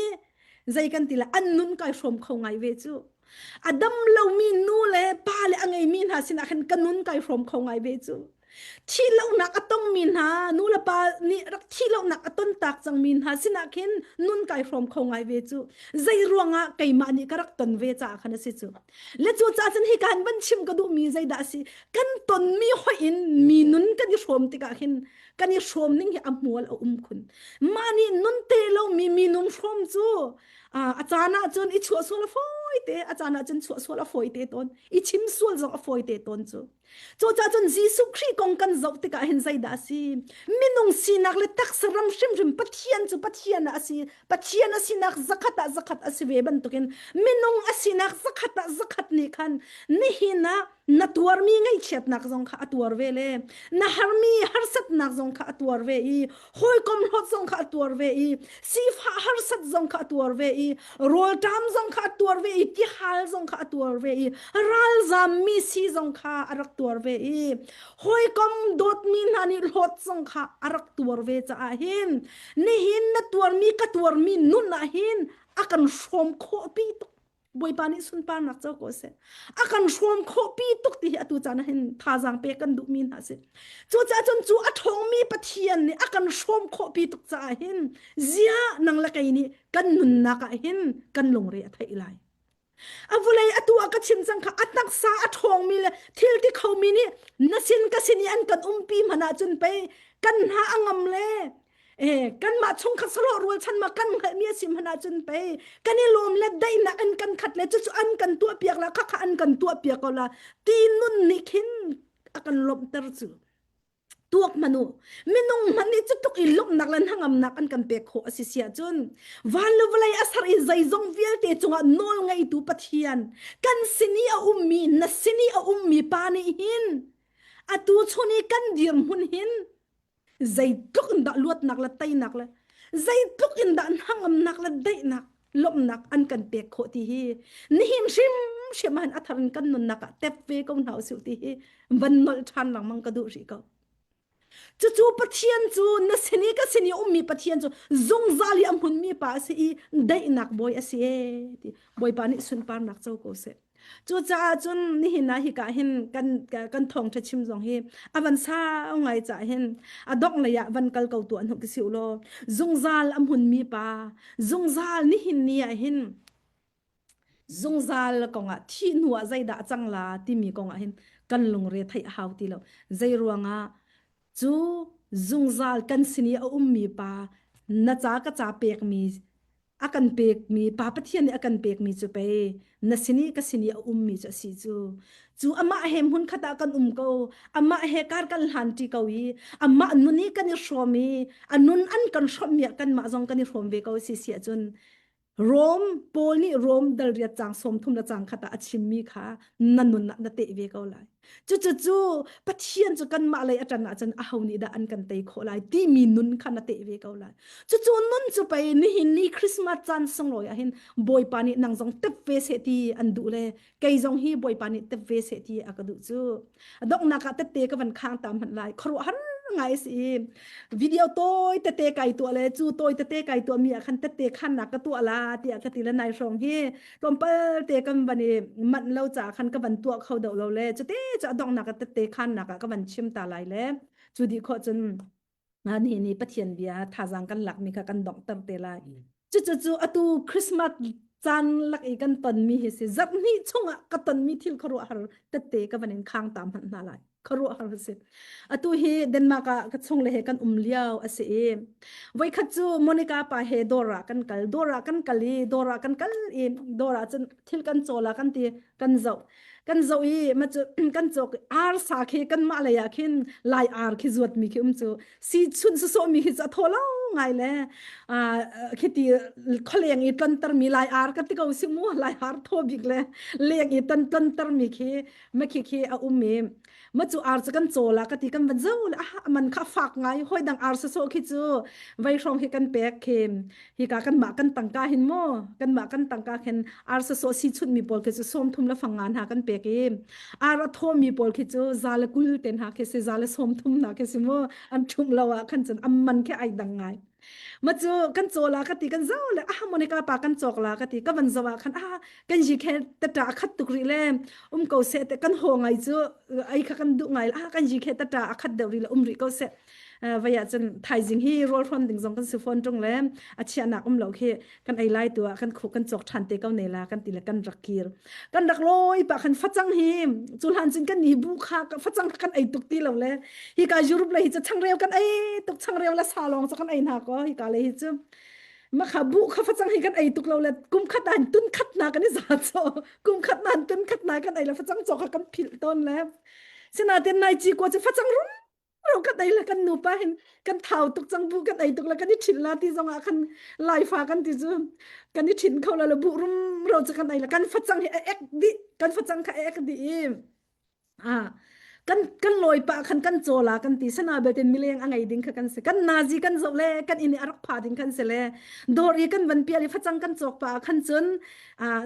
zei kan ti le an nun kai hrawm kho ngai ve cu a dam lomi nu le pa le a ngeimi hna sinah khan ka nun kai hrawm kho ngai ve cu thihlohnak a tongmi hna nu le pa nih rak thihlohnak a ton tak cangmi hna sinah khin nun kai hrawm kho ngai ve cu zei ruangah keimah nih ka rak ton ve caah khan a si cu Le cu caah cun hi kan van chim ka duhmi zeidah a si kan tonmi hoih in mi nun kan i hrawm tikah hin kan i hrawm ning hi a hmual a um khun mah nih nun te lomi mi nun hrawm cu a caan ah cun i chuah sual a fawi te a caan ah cun chuah sual a fawi te tawn i chim sual zong a fawi te tawn cu Cucaah cun Jesuh Khrih kong kan zoh tikah hin zeidah a si? Minung sinak le taksa ram hrimhrim Pathian cu Pathian ah a si. Pathian a sinak zakhat ah zakhat a si ve bantukin minung a sinak zakhat ah zakhat nih khan nihin ah na tuarmi ngaihchiatnak zong kha a tuar ve le na harmi harsatnak zong kha a tuar ve i hawikom hlawt zong kha a tuar ve i sifah harsat zong kha a tuar ve i rawlṭam zong kha a tuar ve i tihal zong kha a tuar ve i ralzammi si zong kha a rak tuar ve i hawikom dawtmi hna nih hlawt zong kha a rak tuar ve caah hin nihin na tuarmi ka tuarmi nun ah hin a kan hrawm khawh pi tuk. Bawipa nih sunparnak co ko seh. A kan hrawm khawh pi tuk ti hi atu caan ah hin thazaang pek kan duhmi hna si. Cucaah cun cu a ṭhawngmi Pathian nih a kan hrawm khawh pi tuk caah hin ziah nang le kei nih kan nunnak ah hin kan lungre a theih lai. A vulei atu ah ka chim cang kha a taksa a ṭhawngmi le thil ti khomi nih na sin ka sin i an kan umpi hmanh ahcun pei kan hna a ngam le eh kanmah chungkhat sahlawh rualchan ma kan hngalhmi a si hmanh ahcun pei kan i lawm le daihnak an kan khat le cucu an kan tuahpiak la khakha an kan tuahpiak ko la ti nun nih khin a kan lawmhter cu tuak hmanh u minung hmanh nih cutluk i lawmhnak le hnangamnak an kan pek khawh a si si ahcun van le vawlei a ser i zeizong vialte cungah nawl ngeitu Pathian kan sin i a ummi na sin i a ummi pa nih hin atu chun i kan dirhmun hin zeitluk in dah luatnak le teinak le zeitluk in dah hnangamnak le daihnak lawmhnak an kan pek khawh ti hi nihin hrimhrim ah a thar in kan nunnak ah tep ve ko hna usih ti hi van nolh ṭhan lengmang ka duh rih ko. Cucu Pathian cu na sin i ka sin i ummi Pathian cu zungzal i a hmunmi pa a si i daihnak bawi a si ee ti Bawipa nih sunparnak co ko seh. Cucaah cun nihin ah hika hin kan kan thawngṭha chim zong hi a van sau ngai cah hin a dongh lei ah van kal ko tuah hnu si ulaw zungzal a hmunmi pa zungzal nihin ni ah hin zungzal kongah thih hnu ah zeidah a cang la timi kongah hin kan lungre theih a hau ti lo zei ruangah cu zungzal kan sin i a ummi pa na ca ka ca pekmi a kan pekmi Pa Pathian nih a kan pekmi cu pei na sin i ka sin i a ummi cu a si cu cu amah he hmun khat ah kan um ko amah he kar kan hlan ṭi ko i amah nun i kan i hrawm i a nun an kan hrawmmi ah kanmah zong kan i hrawm ve ko si si ahcun Rom Paul nih Rom dal riat cang 30 le cang khat ah a chimmi kha na nun ah na teh ve ko lai Cucu cu Pathian cu kanmah lei a ṭan ahcun aho nih dah an kan tei khawh lai timi nun kha na teh ve ko lai. Cucu nun cu pei nihin ni Christmas caan sunglawi ah hin Bawipa nih nang zong tep ve seh ti an duh le kei zong hi Bawipa nih tep ve seh ti a ka duh cu. A donghnak ah tette ka van khang ta hmanh lai. Khuaruahhar ngai a si i video tawi tete kai tuah le cu tawi tete kai tuah mi ah khan tette khannak ka tuah la tiah ka ti le nai hrawng hi tlawmpal te kan van i manh lo caah khan ka van tuah kho deuh lo le cute cu a donghnak ah tette khannak ah ka van chim ta lai le cu dih khawh cun ni ni Pathian bia thazaang kan lakmi kha kan donghter te lai. Cucu cu atu Christmas caan lak i kan tonmi hi si zarh hnih chungah ka tonmi thil khuaruahhar tette ka van in khang ta hmanh hna lai. Khuaruahhar a si. Atu hi Denmark ah ka chung le he kan um lio a si i voikhat cu Monica pa he dawr ah kan kal dawr ah kan kal i dawr ah kan kal i dawr ah cun thil kan cawl ah kan ti kan zoh kan zoh i ma cu kan cawk ar sa khi kan mah lei ah khin lai ar khi zuat mi khi um cu si chun sawsawh mi khi cu a thaw lo ngai le khi ti khualeng i tlonter mi lai ar ka ti ko si mu lai ar thaw bik le leng i ton tlonter mi khi ma khi khi a um i ma cu ar cu kan caw la ka ti kan van zo le ah man kha fak ngai hoi dang ar so khi cu vai hrawng khi kan pek khi hi ka kan mah kan tangka hin mo kan mah kan tangka khin ar so si chun mi pawl khi cu som thum la fangan ha kan pek i ar a tho mi pawl khi cu za le kul ten ha khi si za le som thum na khi si mo an thum lo ah khan cun amman khi ai dang ngai ma cu kan caw la ka ti kan zo le ah Monica pa kan cawk la ka ti ka van zo ah khan ah kan ji khe tata a khat tuk rih le um ko seh te kan ho ngai cu ai kha kan duh ngai ah kan ji khe tata a khat deuh rih le um rih ko seh vai ah cun thaizing hi rawl hron ding zong kan si phone tung le a chiahnak um lo khi kan ei lai tu ah kan khu kan cawk than te ko ne la kan ti le kan rak kir kan rak loi pa khan facang hi cu hlan cun kan ni bu kha facang kan ei tuk ti lo le hi ka Europe le hi cu changreu kan ei tuk changreu la sa lawng cu kan ei hna ko hi ka le hi cu ma kha bu kha facang hi kan ei tuk lo le kum khat an tun khat na kan i za cho kum khat na an tun khat na kan ei le facang cho kha kan philh ton le sinatin nai chi ko chu facang rum ro kan ei le kan nupa hin kan thau tuk cang bu kan ei tuk le kan i thin la ti zong ah khan laifa kan ti cu kan i thin kho lo le bu rum ro cu kan ei le kan facang hi a ek dih kan facang kha a ek dih i ah. Kan kan lawi pah khan kan caw la kan ti sana belte mileng a ngei ding kha kan si. Kan nazi kan zoh le kan inn i a rak pha ding khan si le dawr i kan van pial i facang kan cawk pah khan cun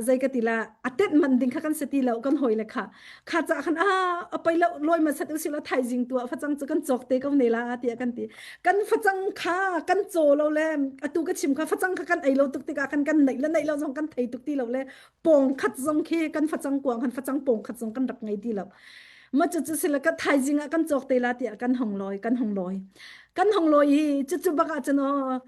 zei ka ti la a tet man ding kha kan si ti lo kan hawi le kha kha ca khan a a pei lo lawi ma sat usila thaizing tu ah facang cu kan cawk te ko ne la tiah kan ti. Kan facang kha kan caw lo le atu ka chim kha facang kha kan ei lo tuk tikah kan kan neih le neih lo zong kan thei tuk ti lo le pawng khat zong khi kan facang kuang kan facang pawng khat zong kan rak ngei ti lo ma cu cu sila ka thaizing ah kan cawk te la tiah kan hong lawi kan hong lawi kan hong lawi i cu cu bak ah cun aw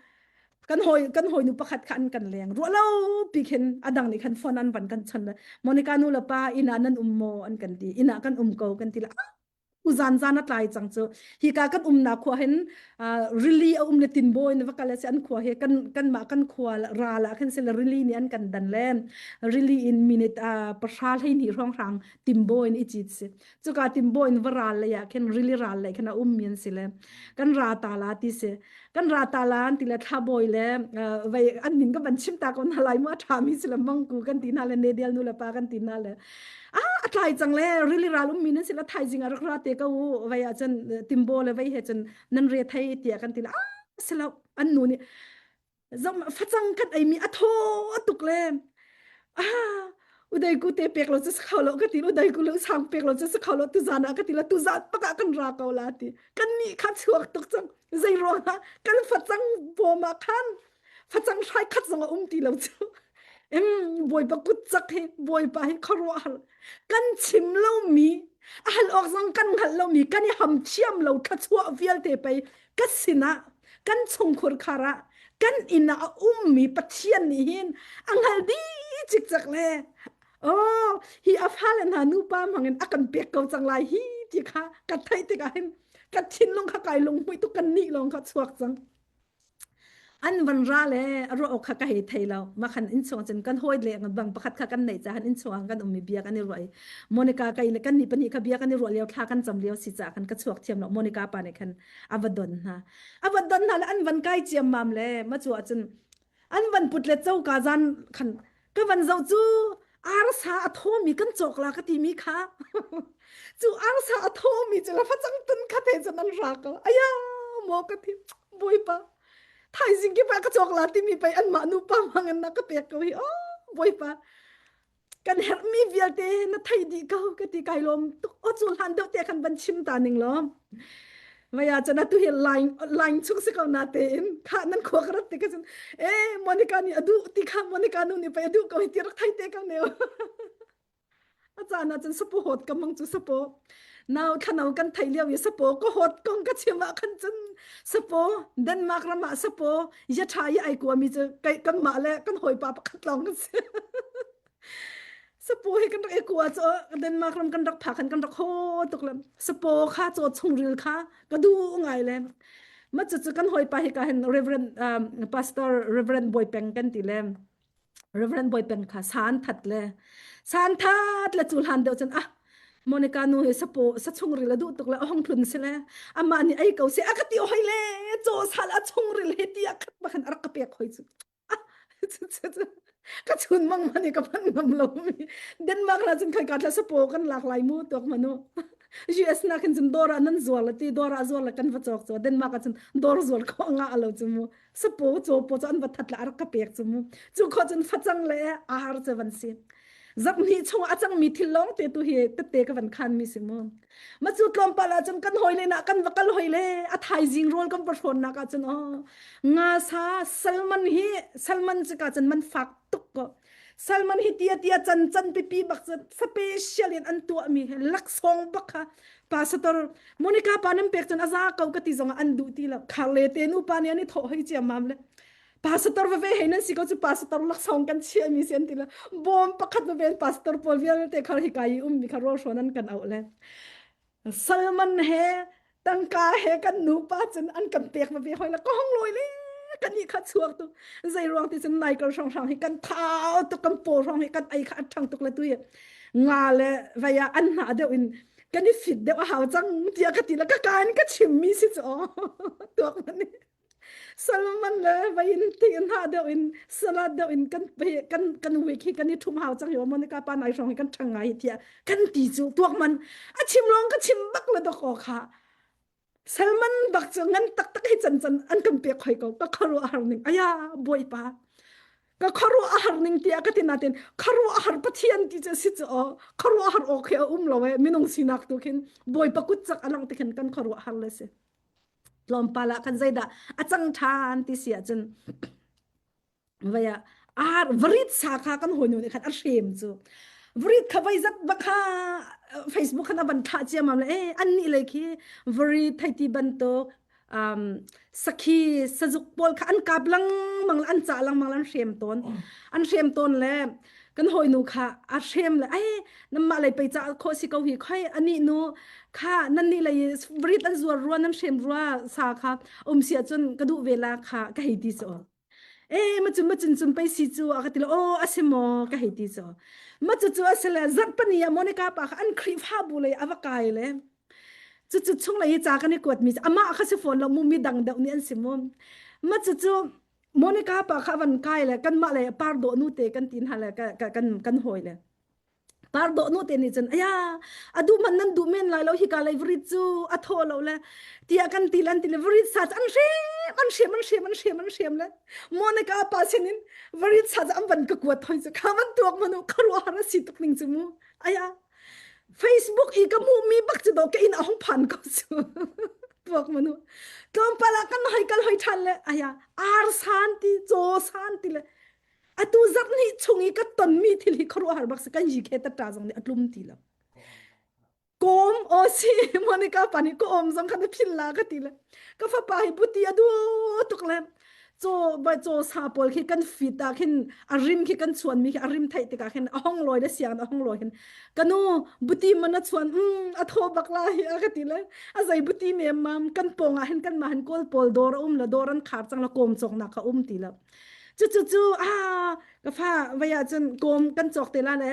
kan hawi kan hawinu pakhat kha an kan leng ruah lo pi khin adang nih khan phone an van kan chon Monica nu le pa inn ah nan um maw an kan ti inn ah kan um ko kan ti la zan zan a tlai cang cu hika kan umnak khua hin rili a um le tinbawi na va kal si an khua hi kan kanmah kan khua ral ah khin sila rili nih an kan dan le rili in minute pahra hlei hnih hrawng hrang timbawi in i cit si cuka timbawi in va ral lei ah khin rili ral lei khin a um mi an si le kan ra ta la ti si kan ra ta la an ti le thlabawi le vei an min ka van chim ta ko na lai mu a ṭha mi si le mangku kan ti hna le nedial nu le pa kan ti hna le ah a tlai cang le rili ral um mi nan si la thaizing a rak ra te ko u vei ah cun timbo le vei he cun nan re thei tiah kan ti le ah si lo an nu nih zom facang kan ei mi a thaw tuk le ah udai ku te pek lo chu kho lo ka ti udai ku lu sang pek lo chu kho lo tu zan ah ka ti la tu zan pakah kan ra ko la ti kan nih kha chuak tuk cang zei ruangah kan facang bawm ah khan facang hrai khat zong a um ti lo cu em bawipa kut cak hi bawipa hi khuaruahhar kan chim lomi a hal awk zong kan hngalh lomi kan i ham thiam lo thluachuah vialte pei ka sinah kan chungkhur khar ah kan inn ah a ummi Pathian nih hin a hngal dih cikcek le oh hi a fale hna nupa hmangin a kan pek ko cang lai hi ti kha ka theih tikah hin ka thinlung kha kai lunghmuih tuk kan nih lawng kha chuak cang an van ra le a ruah awk kha ka hei thei lo ma khan inn chung cun kan hawi le bang pakhat kha kan neih cahan inn chung kan um i bia kan i ruah i Monica kai le kan nih pahnih kha bia kan i ruah lio thla kan cam lio si ca khan ka chuak thiam lo Monica pa nih khan a va don hna a va don hna le an van kai ciam mam le ma chu ah cun an van put le coka zan khan ka van zoh cu arsa a thawmi kan cawk la ka timi kha cu arsa a thawmi cu la facang tun kha te cun an ra ko aya maw ka thi bawipa thaizing ki pa ka cawk la timi pei an mah nu pa mang na ka pek ko hi oh bawipa kan herhmi vialte na thei dih ko ka ti kai lawm tuk o cu hlan deuh te khan van chim ta ning law Maya chan atu hi line line chung si ko na te in kha nan khua ka rat te ka cun e Monica nih adu ti kha Monica nu nih pei adu ko hi ti rak thai te ko ne a caan ah cun sapo hot ka mang cu sapo nau thlanau kan thei lio i sapo ka hot kong ka chim ah khan cun sapo Denmark ram ah sapo ya tha i ai kua mi cu kai kan mah le kan hawipa pakhat lawng kan si Sapo hi kan rak i kua cu Denmark ram kan rak phak khan kan rak ho tuk le sapo kha caw chungril kha ka duh ngai le ma cu cu kan hawipa hi ka hin Reverend um, Pastor Reverend Bawi Peng kan ti le Reverend Bawi Peng kha san that le san that le cu hlan deuh cun ah Monica nu hi sapo sa chungril a duh tuk le a hong tlun si le amah nih ei ko se a ka ti hoi le caw sal a chungril he ti a khat bakhan a rak ka pek hoi cu ka chun mang mani ka phan ngam lo mi Denmark la cun khai ka thla sapo kan lak lai mu tuak manu US na khin cun dor ah nan zuar la ti dor ah zuar la kan va cawk cu Denmark ah cun dor zuar kho nga alo chu mu sapo chaw po chu an va that la ar ka pek chu mu chu kho cun facang le ar che van si zak ni chung a cang mi thil long te tu hi tette ka van khan mi si mu ma cu tlawmpal ah cun kan hoi le na kan va kal hoi le a thaizing rawl kan pahrawn nak ah cun oh nga sa salmon hi salmon cu ka cun man fak tuk ko salmon hi tia tia chan chan pipi bak cun special in an tuah mi laksawng bak kha pastor Monica pa nan pek cun aza ko ka ti zong an duh ti lo khar le te nu pa nih an i thawh hoi ciam mam le pastor veve he nan si ko cu pastor laksawng kan chiah mi si an ti la bawm pakhat veve pastor pawl vialte khar hi kai um mi kha rawl hrawn an kan auh le Salman he tangka he kan nupa cun an kan pek veve hoi la ka hong loi le kan i kha chuak tu zei ruang ti cun nai kal hrang hrang hi kan thau tuk kan paw hrang hi kan ei kha an ṭhang tuk le tu hi nga le vaya an hna deuh in kan i fit deuh a hau cang tiah ka ti la ka kaan ka chim mi si cu tuak mani. Salman le vain thing hna deuh in salad deuh in kan kan kan week hi kan i thum hau cang hi Monica pa nai hrawng hi kan thang ngai tiah kan ti cu tuak man a chim lawng ka chim bak le dok aw kha Salman bak cu ngan taktak hi can can an kan pek hoi ko ka kharu har ning aya bawipa ka kharu har ning tiah ka ti natin kharu har pathian ti cu si cu aw kharu har awk hi a um lo e minung sinak tu khin bawipa kut cak alang ti khin kan kharu har le si tlawmpal ah khan zeidah a cang ṭhan ti si ahcun vai ah ar varit sa kha kan hawinu nih khan a hrem cu varit kha vai zat va kha Facebook khan a van thlah ciamam le eh an nih lei khi varit theiti bantuk um, sakhi sazuk pawl kha an kap lengmang an cah lengmang an hrem tawn an hrem tawn le kan hawinu kha a hrem le ai namah lei pei ca khawh si ko hi khoi ani nu kha nan nih lei varit an zuar rua nan hrem rua sa kha um si ahcun ka duh ve la kha ka hei ti cu e ma cun ma cun cun pei si cu a ka ti le o a si maw ka hei ti cu ma cu cu a si le zarhpani ah Monica pa kha an Khrihfabu lei a va kai le cu cu chung lei i ca kan i kuat mi amah kha si fawn lo mu mi dang deuh nih an si mu ma cu cu Monica pa kha van kai le kanmah le par dawh nu te kan tin ha le kan kan hawi le par dawh nu te nih cun aya a duh man nan duh men lai lo hika lei varit cu a thaw lo le tiah kan ti lan ti le varit sa an hrem an hrem an hrem an hrem an hrem le Monica pa sinin varit sa an van ka kuat thoi cu kha van tuak manu kharuah har a si tuk ning cu mu aya Facebook i ka hmuhmi bak cu do ka inn a hung phan ko cu tuak manu tlawmpal ah kan hoi kal hoi ṭhan le aya ar san ti caw san ti le atu zarh hnih chung i ka tonmi thil hi khuaruahhar bak si kan yi khe tatta zong nih a tlum ti lo kawm o si Monica pa nih kawm zong kha na phil la ka ti le ka fapa hi buti a du tuk le caw vai caw sa pawl khi kan fit ah khin a rim khi kan chuan mi khi a rim theih tikah khin a hong lawi le siang a hong lawi hin kanu buti man a chuan um a thaw bak la hi a ka ti le a zei buti nem mam kan pong ah hin kan ma hin kawl pawl dawr a um la dawr an khar cang la kawm cawk nak kha um ti lo cu cu cu a ka fa vai ah cun kawm kan cawk te la le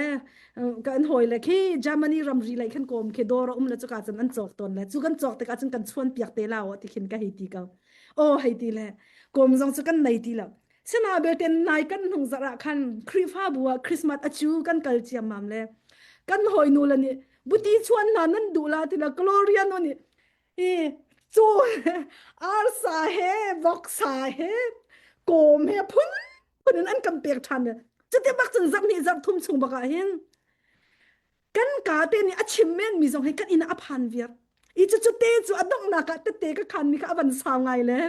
kan hawi le khi Germany ramri lei khan kawm khi dawr a um le cuka cun an cawk tawn le cu kan cawk tikah cun kan chuan piak te la o ti khin ka hei ti ko aw hei ti le kawm zong cu kan nei ti lo sina belte nai kan hnung zarh ah khan Khrihfabu ah Christmas a cu kan kal ciammam le kan hawi nu le nih buti chuan hna nan duh la ti la Gloria nu nih i cu arsa he voksa he kawm he phun phun in an kan pek ṭhan le cuti bak cun zarh hnih zarh thum chung bak ah hin kan ka te nih a chim men mi zong hi kan inn ah a phan viar i cu cu te cu a donghnak ah tette ka khan mi kha a van sau ngai le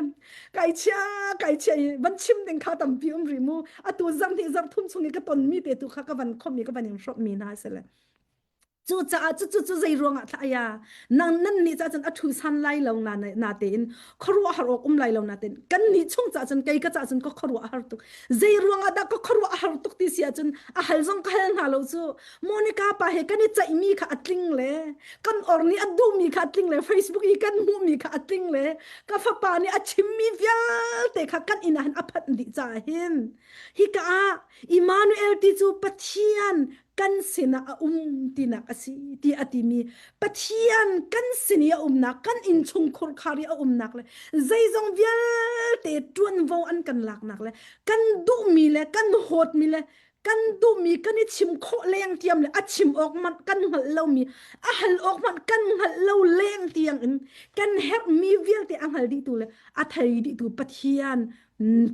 kai chia kai chia i van chim ding kha tampi um rih mu atu zarh hnih zarh thum chung i ka ton mi te tu kha ka van khom i ka van in hrawmh mi hna si le Cucaah cucu cu zei ruangah thlah ya nang nan nih cah cun a thu san lai lo na na tein khuaruahhar awk um lai lo na tein kan nih chung cah cun kei ka cah cun ka khuaruah har tuk zei ruangah dah ka khuaruah har tuk ti si ahcun a hal zong ka hal hna lo cu Monica pa he kan i ceihmi kha a tling le kan or nih a duhmi kha a tling le Facebook i kan hmuhmi kha a tling le ka fapa nih a chimmi vialte kha kan inn ah hin a phanh dih caah hin hika ah Immanuel ti cu Pathian kan sinah a um tinak a si ti a timi Pathian kan sin i a umnak kan innchung khurkhar i a umnak le zeizong vialte ṭuanvo an kan laknak le kan duhmi le kan hawtmi le kan duhmi kan i chim khawh leng tiam le a chim awk hmanh kan hngalh lomi a hal awk hmanh kan hngalh lo leng tiang in kan herhmi vialte a hngal dihtu le a thei dihtu Pathian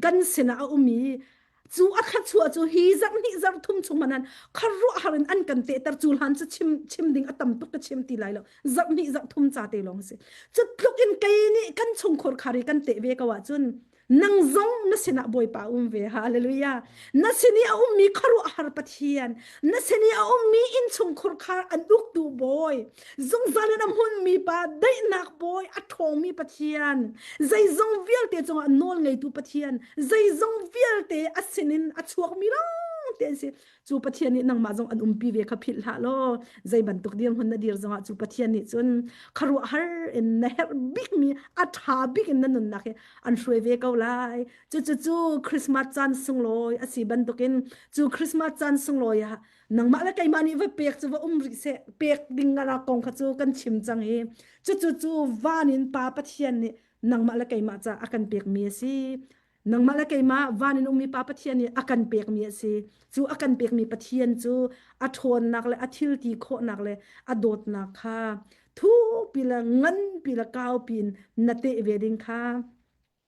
kan sinah a um i cu a thluachuah cu hi zarh hnih zarh thum chung hmanh khuaruahhar in an kan tehter cu hlan cu chim chim ding a tam tuk ka chim ti lai lo zarh hnih zarh thum ca te lawng si cu tluk in kei nih kan chungkhur khar i kan teh ve ko ahcun nang zong na sinah Bawipa um ve hallelujah na sin i a ummi khuaruahhar Pathian na sin i a ummi innchungkhur khar an uktu bawi zungzal in a hmunmi pa daihnak bawi a ṭhawngmi Pathian zeizong vialte cungah nawl ngeitu Pathian zeizong vialte a sinin a chuakmi lawng te an si cu Pathian nih nangmah zong an umpi ve kha philh hlah law zei bantuk dirhmun na dir zongah cu Pathian nih cun khuaruahhar in na herh bikmi a ṭha bik in na nunnak hi an hruai ve ko lai cu cu cu Christmas caan sunglawi a si bantukin cu Christmas caan sunglawi ah nangmah le keimah nih va pek cu va um rih seh pek ding a kong kha cu kan chim cang i cu cu cu van in pa Pathian nih. nangmah le keimah ca a kan pekmi a si. Nangmah le keimah van in ummi Pa Pathian nih a kan pekmi a si. Cu a kan pekmi Pathian cu a ṭhawnnak le a thil ti khawhnak le a dawtnak kha thupi le nganpi le kaupi in na teh ve ding kha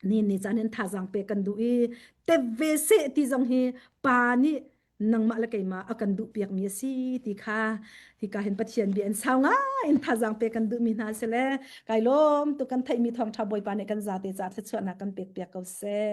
ni ni caan in thazaang pek kan duh i tep ve seh ti zong hi pa nih nangmah le keimah a kan duh piakmi a si ti kha hika hin Pathian bia in sau ngai in thazaang pek kan duhmi hna si le kai lawm tu kan theihmi thawngṭha Bawipa nih kan zate ca thluachuahnak kan pek piak ko seh.